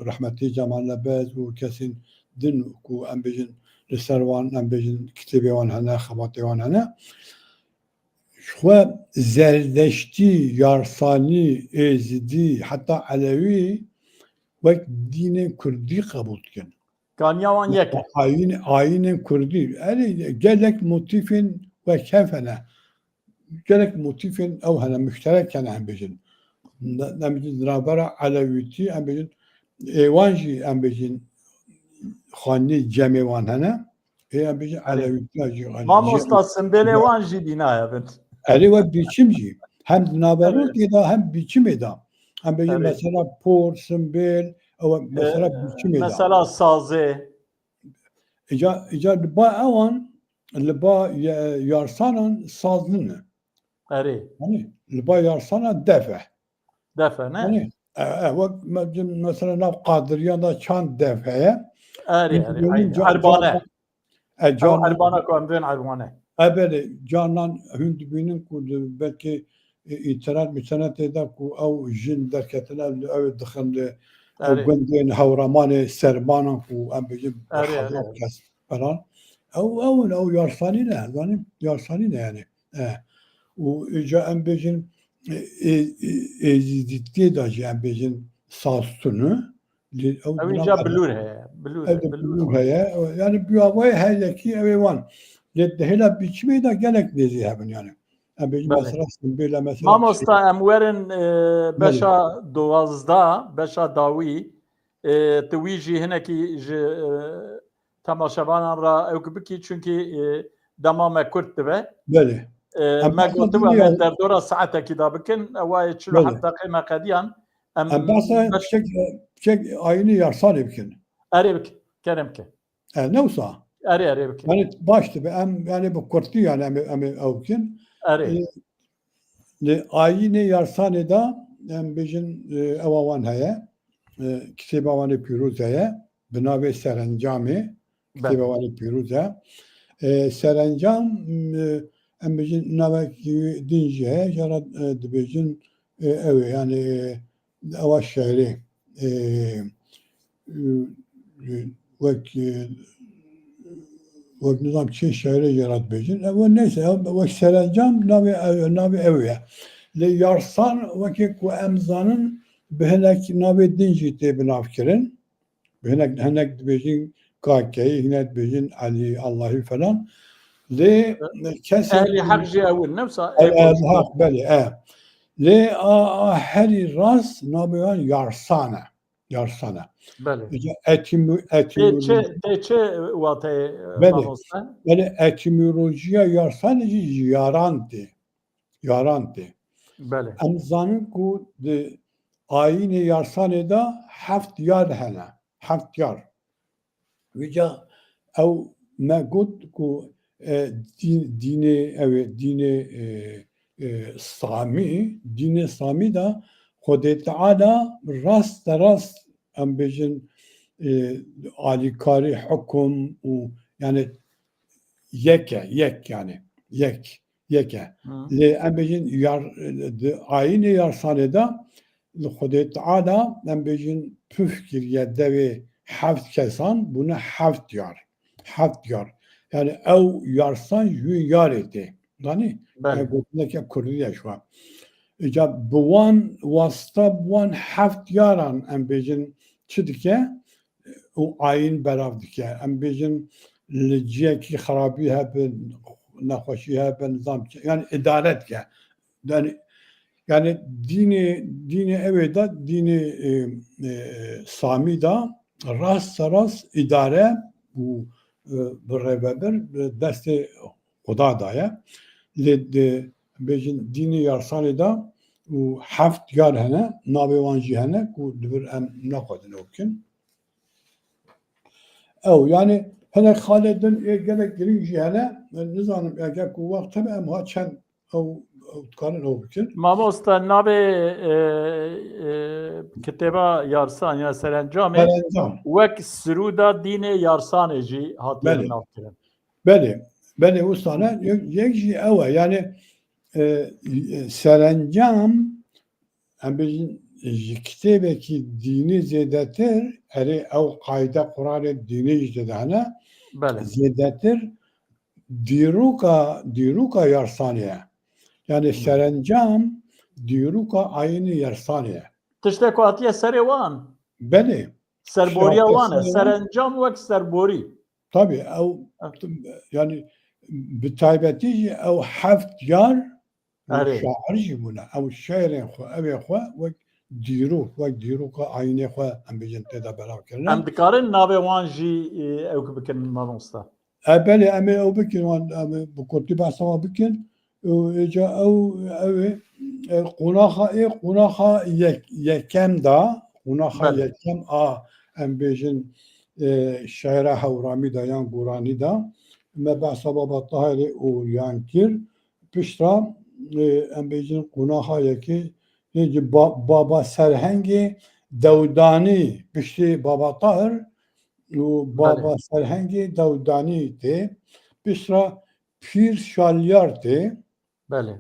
rehmetî Cemal Nebez û kesên din ku em bêjin li ser wan, em bêjin kitêbê wan hene, xebatê wan hene. Ji xwe Zerdeştî, Yarsanî, Êzidî, heta Elewî wek dînên Kurdî qebûl dikin. Kaniya wan yek e. Ayîn, ayînên Kurdî. Erê, gelek motîfên wekhev hene. gelek motîfên ew hene, muşterek hene, em bêjin. Ne, em bêjin, di navbera Elewîtî, em bêjin, ê wan jî, em bêjin, xanî cemê wan hene. Ê, em bêjin, Elewîtiya jî, Mamosta, simbêlê wan jî bîna hebin. Erê, wek biçim jî. Hem di naverokê de, hem biçimê de. Em bêjin, mesela, por, simbêl, ew, mesela, biçimê de. Mesela sazê. Îca, îca li ba ewan, li ba ye-, yarsanan saz nîne. Erê. Yanî, li ba yarsana def e. Def e, ne? Yanî, e, e, wek me-, mesela nav qadiriyan da çand def heye. Erê, erê, Hindibînin aynen. ca-, Erbane. ca-, e, Ew can-, erbana ku em dibên erbane. E, belê, canan hûn dibînin ku di, belkî, e, înternet, mînternet tê de ku ew jin derketine, ew ê dixin li, ew Erê. gundên Hewramanê Sermanan ku em bêjin Erê, hezar erê. kes falan. Ew, ew in, ew yarsanî ne, zanî, yarsanî ne yani. E. Û îca em bêjin, e, e, e, Êzîdîtiyê de jî em bêjin saz tune. Lê ew Ew bina îca qede. Bilûr heye. Bilûr, Ev de bilûr. Bilûr heye. Yani bi awayê her yekî ew ê wan. Lê di hêla biçimê de gelek nêzî hebin yani. Em bêjin Belê. mesela simbêla mesela Mamosta, em werin, e, Belê. beşa duwazdeh, beşa dawî. E, tu wî jî hinekî ji, e, temaşevanan re ewk bikî, çunkî, e, dema me kurt dibe. Belê. E, Em me behsa gotibe, dînê me ya- derdora saetekî de bikin, ewa yê çil û heft Belê. deqê me qediyan. Em Em behsa beş- piçek, piçek ayînê yarsanê bikin. Erê bike, kerem ke. E, ne wisa? Erê, erê bike. Yani baş dibe, em, yani bi kurtî yani em, em ew bikin. Erê. E, Li ayînê yarsanê de em bêjin, e, ewa wan heye, e, kitêba wan ê pîroz heye, bi navê Serencamê, Belê. kitêba wan ê pîroz e. E, serencam, e, em bêjin navekî din jî heye, jara, e, dibêjin, e, ew ê, yani, e, ewa şairê, e, e, wek, e, wek nizam çê şairê jê re dibêjin. Ew neyse, ew wek serencam navê, ew, navê ew ye. Lê yarsan wekî ku em zanin bi hinek navê din jî tê binavkirin. Bi hinek, hinek dibêjin Kakeyî, hinek dibêjin Elî, Allahî falan. Lê kesê Ehlî Heq jî ew in, ne wisa? Ehlî Heq, belê, e. Lê a, a herî rast navê wan yarsan e. Yarsana. Belê. Ece etimo-, Tê çi, etimoloji-, tê çi wateyê, e, Belê. mamoste? Belê, etimolojiya yarsana jî ji yaran tê. Yaran tê. Belê. Em zanin ku di ayînê yarsanê de heft yar hene. Heft yar. Vêca ew me got ku, e, dîn, dînê, ew ê, dînê, e, e, Samî, dînê Samî de Xwedê Teala rast de rast, em bêjin, e, alîkarî, hukum û, yani, yek e, yek, yani, yek. Yek e. Hı. Lê em bêjin yar-, di ayînê yarsanê de li Xwedê Teala em bêjin puf kiriye devê heft kesan, bûne heft yar. Heft yar. Yani ew yarsan ji wî yarê tê. Danî? Belê. Ev gotineke kurdî ye şu an. Îca bi wan wasta, bi wan heft yaran em bêjin çi dike? û ayîn belav dike. Em bêjin li ciyekî xirabî hebe, nexweşî hebe, nizam çi, yani îdare dike. Yani, yani dînê, dînê ew ê de, dînê, e, e, Samî de rast rast îdare û, e, bi rêvebir, e, destê Xuda daye. Lê di, bêjin dînê yarsanê de û heft yar hene, navê wan jî hene ku divir em nexwedin ew bikin. Ew, yani hinek xalê din ê gelek girîng jî hene. Nizanim eger ku wext hebe em ha çend ew, ew dikarin ew bikin. Mamoste, navê, e, e, kitêba Yarsan ya Serencamê Serencam. wek sirûda dînê Yarsanê jî hatiye Belê. navkirin. Belê, belê, wisa ne, yek, yek jî ew e. Yani, e, e, serencam, em bêjin, ji kitêbekî dînî zêdetir, erê ew qayde Quranê dînî jî tê de hene, Belê. zêdetir dîroka, dîroka yarsanê ye. Yani Hı. serencam dîroka ayînê yarsanê ye. Tiştek ku hatiye serê wan. Belê. Serboriya Şiya wan e. serê wan. Serencam wek serborî. Tabii, ew, Evet. yani bi taybetî jî ew heft yar Erê. Şair jî bûne. Ew şe'rên xwe, ewê xwe wek dîrok, wek dîroka ayînê xwe em bêjin tê de belav kirine. Em dikarin navê wan jî, e, ewk bikin mamosta. E, belê, em ê ew bikin, wan, em ê bi kurtî behsa wan bikin. Û êca ew, ew ê, e, qonaxa, ê qonaxa yek-, yekem da, qonaxa Belê. yekem a, em bêjin, e, şe'ra Hewramî da yan Goranî da. Me behsa Baba Tahirê Oryan kir. Piştra, e, em bêjin qonaxa yekê, yê ki ba-, Baba Serhengê Dewdanî, piştî Baba Tahir û Baba Belê. Serhengê Dewdanî tê, piştra Pîr Şalyar tê, Belê.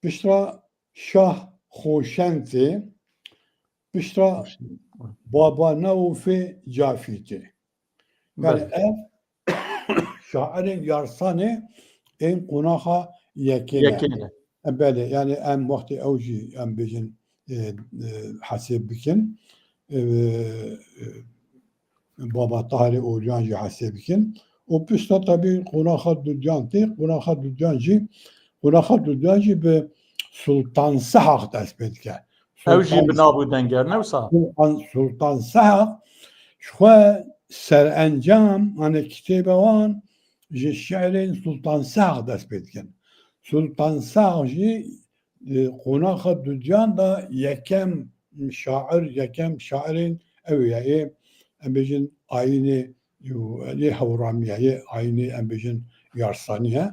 piştra Şah Xoşen tê, piştra Baba Newfê Cafî tê. Yani Belê. ev şairên Yarsanê ên qonaxa yekê ne. Yekê ne. E, belê, yani em wextê ew jî em bêjin, e, e, hesêb bikin. E, e, Baba Tahirê Oryan jî hesêb bikin. Û pişta tabi qonaxa Dudyan tê, qonaxa Dudyan jî, qonaxa Dudyan jî bi Sultan Sehaq dest pê dike. Ew jî Sultan bi nav û denger ne wisa? Sultan, Sultan Sehaq ji xwe serencam, yani kitêbe wan ji şi'rên Sultan Sehaq dest pê dikin. Sultan Sehaq jî, e, qonaxa Dudyan da yekem şair, yekem şairên ew ye, ê, em bêjin ayînê, ê, Hewramî ye, ê ayînê em bêjin Yarsanî ye.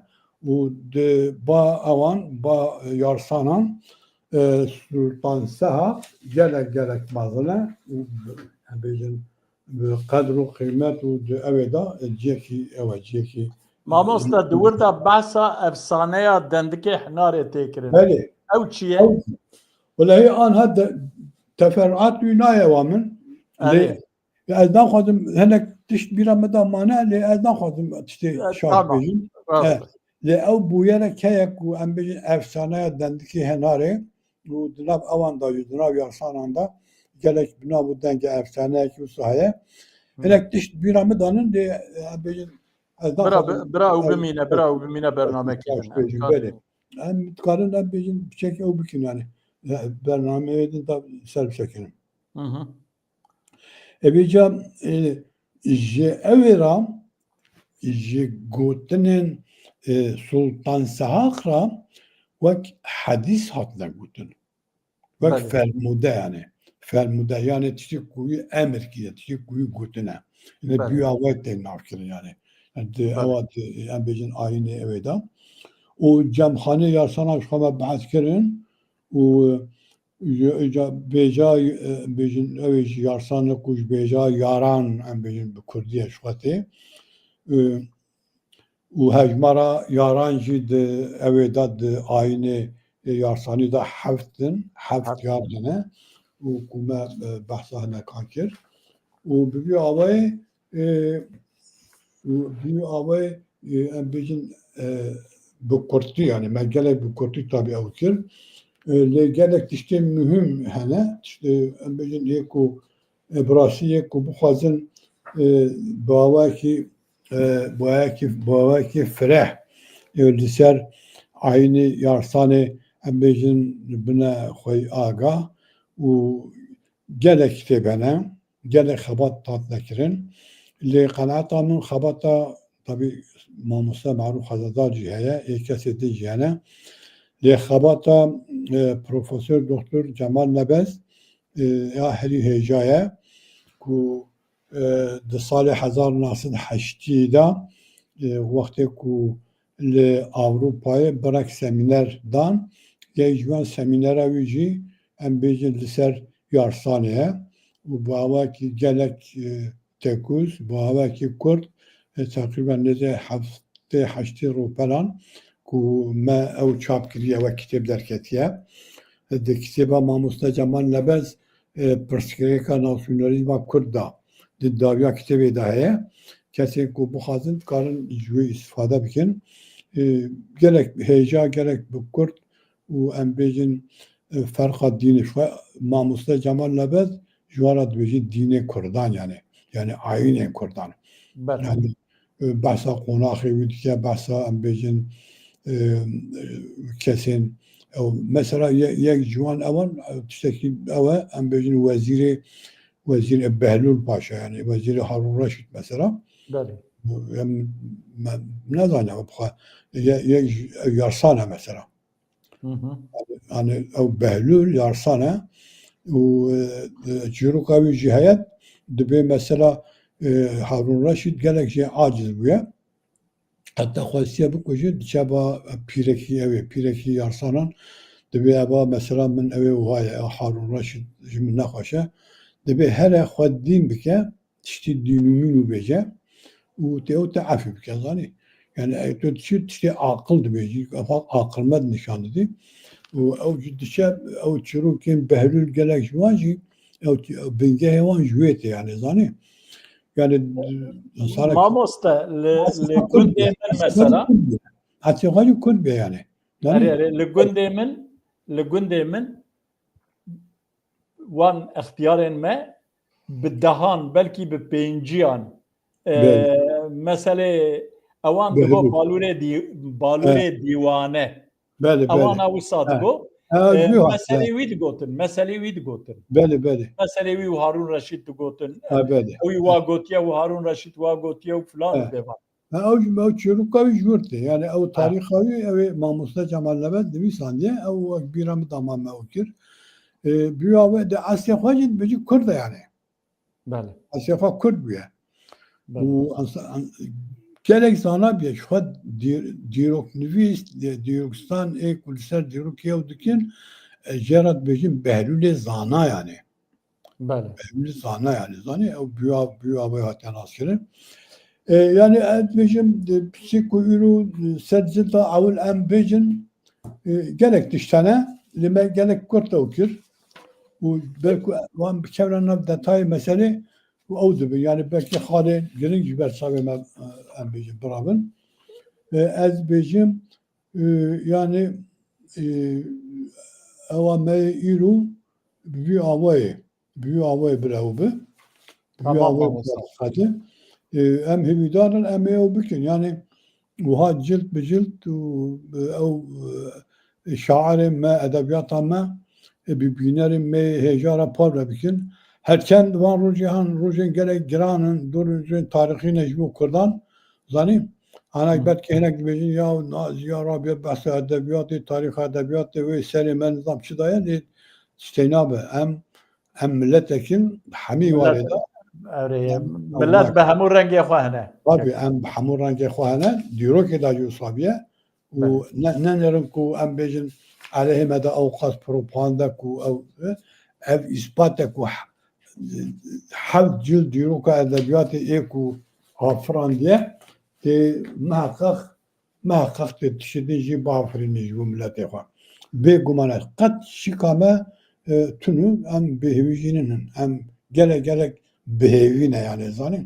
Û di ba ewan, ba Yarsanan, e, Sultan Sehaq gelek, gelek mezin e û em bêjin bi qedr û qîmet û di ew ê de, e, ciyekî ew e, ciyekî Mamoste, di wir de behsa efsaneya Dendikê Hinarê tê kirin. Belê. Ew çi ye? Ew, welehî anha de, teferruat wî nayê wa min. Lê Erê. ez naxwazim hinek tişt bîra min de mane, lê ez naxwazim tiştê E, şaş tamam. bêjim. Rast. E, lê ew bûyere keyek ku em bêjin efsaneya Dendikê Hinarê û di nav ewan de jî, di nav Yarsanan de gelek bi nav û dengê efsaneyekî wisa heye. Hı. Hinek tişt bîra min danin, lê em bêjin ez Bira, naxwazim bira ew ew bimîne, bira ew bimîne şaş bernamekê. bêjim, belê. Em dikarin em bêjin piçek ew bikin yani. E, bernameyê din da ser bisekinin. Hı hı. Evêca, e, ji ew ê ra, ji gotinên, e, Sultan Sehaq ra wek hedîs hatine gotin. Wek Belê. Fermûde yani. Fermûde yani tiştî ku wî emir kiriye, tiştî ku wî gotine. Yani Belê. Bûya wê tên navkirin yani. Yani di, Belê. ewa di, em bêjin ayînê ew ê de. Û cemxanê Yarsana ji xwe me behs kirin û ji, ji bêja, e, bêjin, ew ê ji Yarsan e ku ji bêja Yaran, em bêjin bi kurdî ye ji xwe tê. E, û hejmara Yaran jî di ew ê de di ayînê Yarsanî de heft in, heft Heft. yar hene û ku me, e, behsa hinekan kir. Û bi vî awayê, e, û bi vî awayê, e, em bêjin, e, bi kurtî, yani me gelek bi kurtî tabi ew kir. E, lê gelek tiştê muhim hene. Tiştê, em bêjin, yê ku, e, bi rastî yê ku bixwazin, e, bi awayekî, e, bi awayekî, bi awayekî fireh, e, li ser ayînê Yarsanê, em bêjin, bine xwey agah û gelek kitêb hene, gelek xebat hatine kirin. Lê qenaeta min xebata, tabî, mamoste Merûf Xezedar jî heye, ê kesê din jî hene. Lê xebata, e, Profesor Doktor Cemal Nebez, e, ya herî hêja ye ku, e, di salê hezar neh sed heştî de, e, wextê ku li Ewropayê birek semîner dan, yek ji wan semînera wî jî, em bêjin, li ser Yarsanê ye û bi awakî gelek, e, tekûz, bi awakî kurt, e, teqrîben nêzî heftê heştê ropelan ku me ew çap kiriye wek kitêb derketiye. E, di kitêba mamoste Cemal Nebez, e, pirsgirêka nasyonalîzma kurd de di dawiya kitêbê de heye. Kesên ku bixwazin dikarin ji wê îstifade bikin. E, gelek hêja, gelek bi kurt û em bêjin, e, ferqa dînê. Ji xwe mamoste Cemal Nebez ji wan re dibêjin dînê kurdan yani. Yani ayînên kurdan. Belê. Yani, e, behsa qonaxê wî dike, behsa em bêjin, e, kesên, Ew mesela ye-, yek ji wan ewan, ew tiştekî ew e, em bêjin wezîrê, wezîrê Behlûl Paşa, yani wezîrê Harûn Reşîd mesela. Belê. Em, me, nezanim bi xwe. Ye-, yek ji, ew Yarsan e mesela. Hı hı. Yani ew Behlûl Yarsan e û, e, e, çîroka wî jî heye, dibê mesela, e, Harûn Reşîd gelek jê aciz bûye. Heta xwestiye bikuje, diçe ba pîrekî ew ê, pîrekî Yarsanan, dibê eva mesela min ew ê wiha ye, ew Harûn Reşîd ji min nexweş e. Dibê here xwe dîn bike, tiştî dîn û mîn û bêje û tê ew te efî bike, zanî. Yani ew tu diçî tiştê aqil dibêjî, efa aqilmend nîşan didî. Û ew jî diçe, ew çîrokên Behlûl gelek ji wan jî, ew bingehê wan ji wê tê yani, zanî. Yani, insanek Mamoste, li, li gundê min mesela. Hatice xwe jî Kurd be yani. Yani, Erê, erê, li gundê min, li gundê min wan extiyarên me bi dehan, belkî bi pênciyan, e, Belê. meselê ewan Belê. digo balûrê dî-, balûrê He. dîwane. Belê, belê. Ewana wisa He. digo. He, E, wî hat, meselê he. wî digotin, meselê wî digotin. Belê, belê. Meselê wî û Harûn Reşîd digotin. He, belê. Ew wa gotiye û Harûn Reşîd wa gotiye û filan He. û bevan. Ha, ew, ew çîroka wî ji wir tê. Yani ew Ha. tarîxa wî, ew ê mamoste Cemal Nebet nivîsandiye, ew wek bîra min dama me ew kir. E, bûya wê de eslê xwe jî dibêjî Kurd e yani. Belê. Eslê xwe Kurd bûye. Belê. Û ansa-, an-, gelek zana bûye. Ji xwe dîr-, dîroknivîs, dî-, dîrokistan ê ku li ser dîrokê ew dikin, e, jê re dibêjin Behlûlê zana yani. Belê. Em zana yani, zanî, ew bûya, bûya wê hate naskirin. E, yani ez dibêjim, e, pisî ku îro, e, ser cilda ewil em bêjin, e, gelek tişt hene, lê me gelek kurt ew kir. Û belku wan bikevre nav detayê meselê û ew dibin. Yani belkî xalê giring ji ber çavê me, e, em bêjin, birabin. E, ez bêjim, e, yani, e, ewa me yê îro bi vî awayê, bi vî awayê bira ew bi. Bi vî Tamam, awayê mamoste. bira qedin. E, em hêvîdar in, em ê ew bikin. Yani wiha cilt bi cilt û, e, ew, e, şairên me, edebiyata me, e, bi bînerên me hêja re parve bikin. Her çend van rojê han, rojên gelek giran in, du rojên tarîxî ne ji bo Kurdan. Zanî, anek Hı. belkî hinek dibêjin, ya Naziya Rabia behsa edebiyatê, tarîxa edebiyatê wê serê me nizam çi daye, lê tiştê nabe. Em, em miletek in, hemî Milet, warê de. erê, Em, milet em bi hemû rengê xwe hene. Tabii, em bi hemû rengê xwe hene, dîrokê de jî wisa bûye. Û Belê. ne, ne nerin ku em bêjin aleyhê me de ew qas propaganda ku ew, ev îspat e ku h-, heft cil dîroka edebiyatê ê ku afirandiye tê miheqeq, miheqeq tê tiştê din jî biafirînî ji bo miletê xwe. Bêguman e qet şika me, e, tune, em bêhêvî jî nînin. Em gelek gelek bihêvî ne yani, zanî.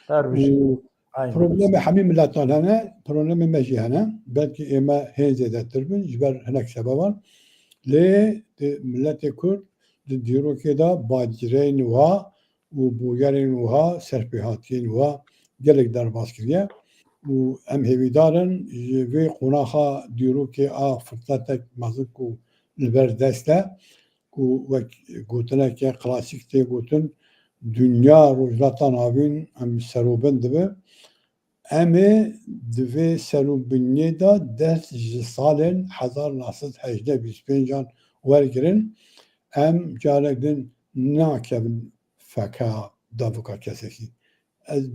Her bijî. Û Aynen. Problemê hemî miletan hene, problemê me jî hene. Belkî ê me hên zêdetir bin, ji ber hinek sebeban. Lê di miletê Kurd di dîrokê de bacireyên wiha û bûyerên wiha, serpêhatiyên wiha gelek derbas kiriye. Û em hêvîdar in ji vê qonaxa dîrokê a firsetek mezin ku li ber dest e, ku wek gotineke klasîk tê gotin, dinya Rojhilata Navîn em serobin dibe. Em ê di vê serobiniyê de dest ji salên hezar neh sed hejdeh bîst pêncan wergirin. Em carek din nakevin feka davika kesekî. Ez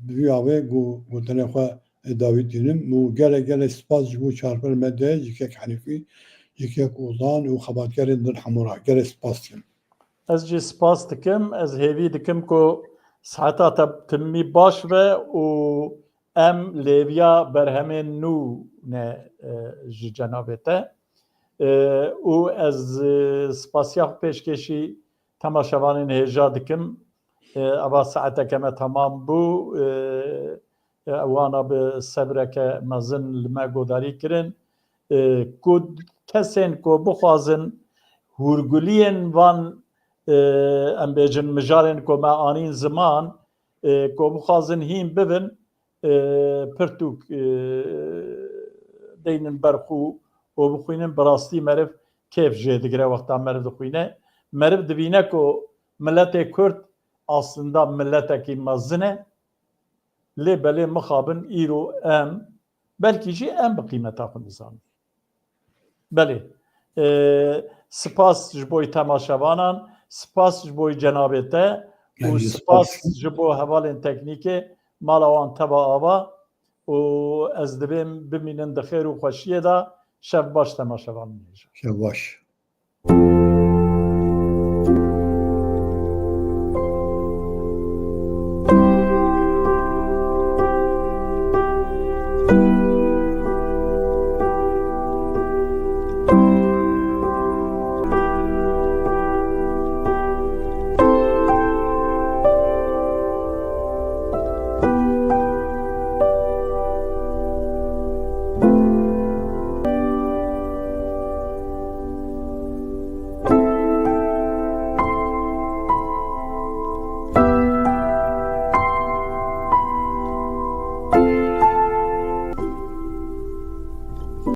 bi vî awê gu-, gotinê xwe dawî dînim û gelek gelek spas ji bo Çarpir Medyayê, ji kek Henîfî, ji kek Ozan û xebatkarên din hemû re gelek spas dikim. Ez jî spas dikim, ez hêvî dikim ku siheta te timî baş be û em lêviya berhemên nû ne, e, ji cenabê te. E, û ez, e, spasiya xwe pêşkêşî temaşevanên hêja dikim. E, eva saeteke me temam bû. E, e, wana bi sebreke mezin li me godarî kirin. E, ku kesên ku bixwazin hûrguliyên van, e, em bêjin mijarên ku me anîn ziman, e, ku bixwazin hîn bibin, e, pirtûk, e, deynin ber xwe û bixwînin, bi rastî meriv kêf jê digire wexta meriv dixwîne. Meriv dibîne ku miletê Kurd aslında miletekî mezin e, lê belê mixabin îro em, belkî jî em bi qîmeta xwe nizanin. Belê. E, spas ji bo temaşevanan, spas ji bo cenabê te û spas ji bo hevalên teknîkê, mala wan teva ava û ez divêm bimînin di xêr û xweşiyê de. Şev baş temaşevanên hêja. Şev baş.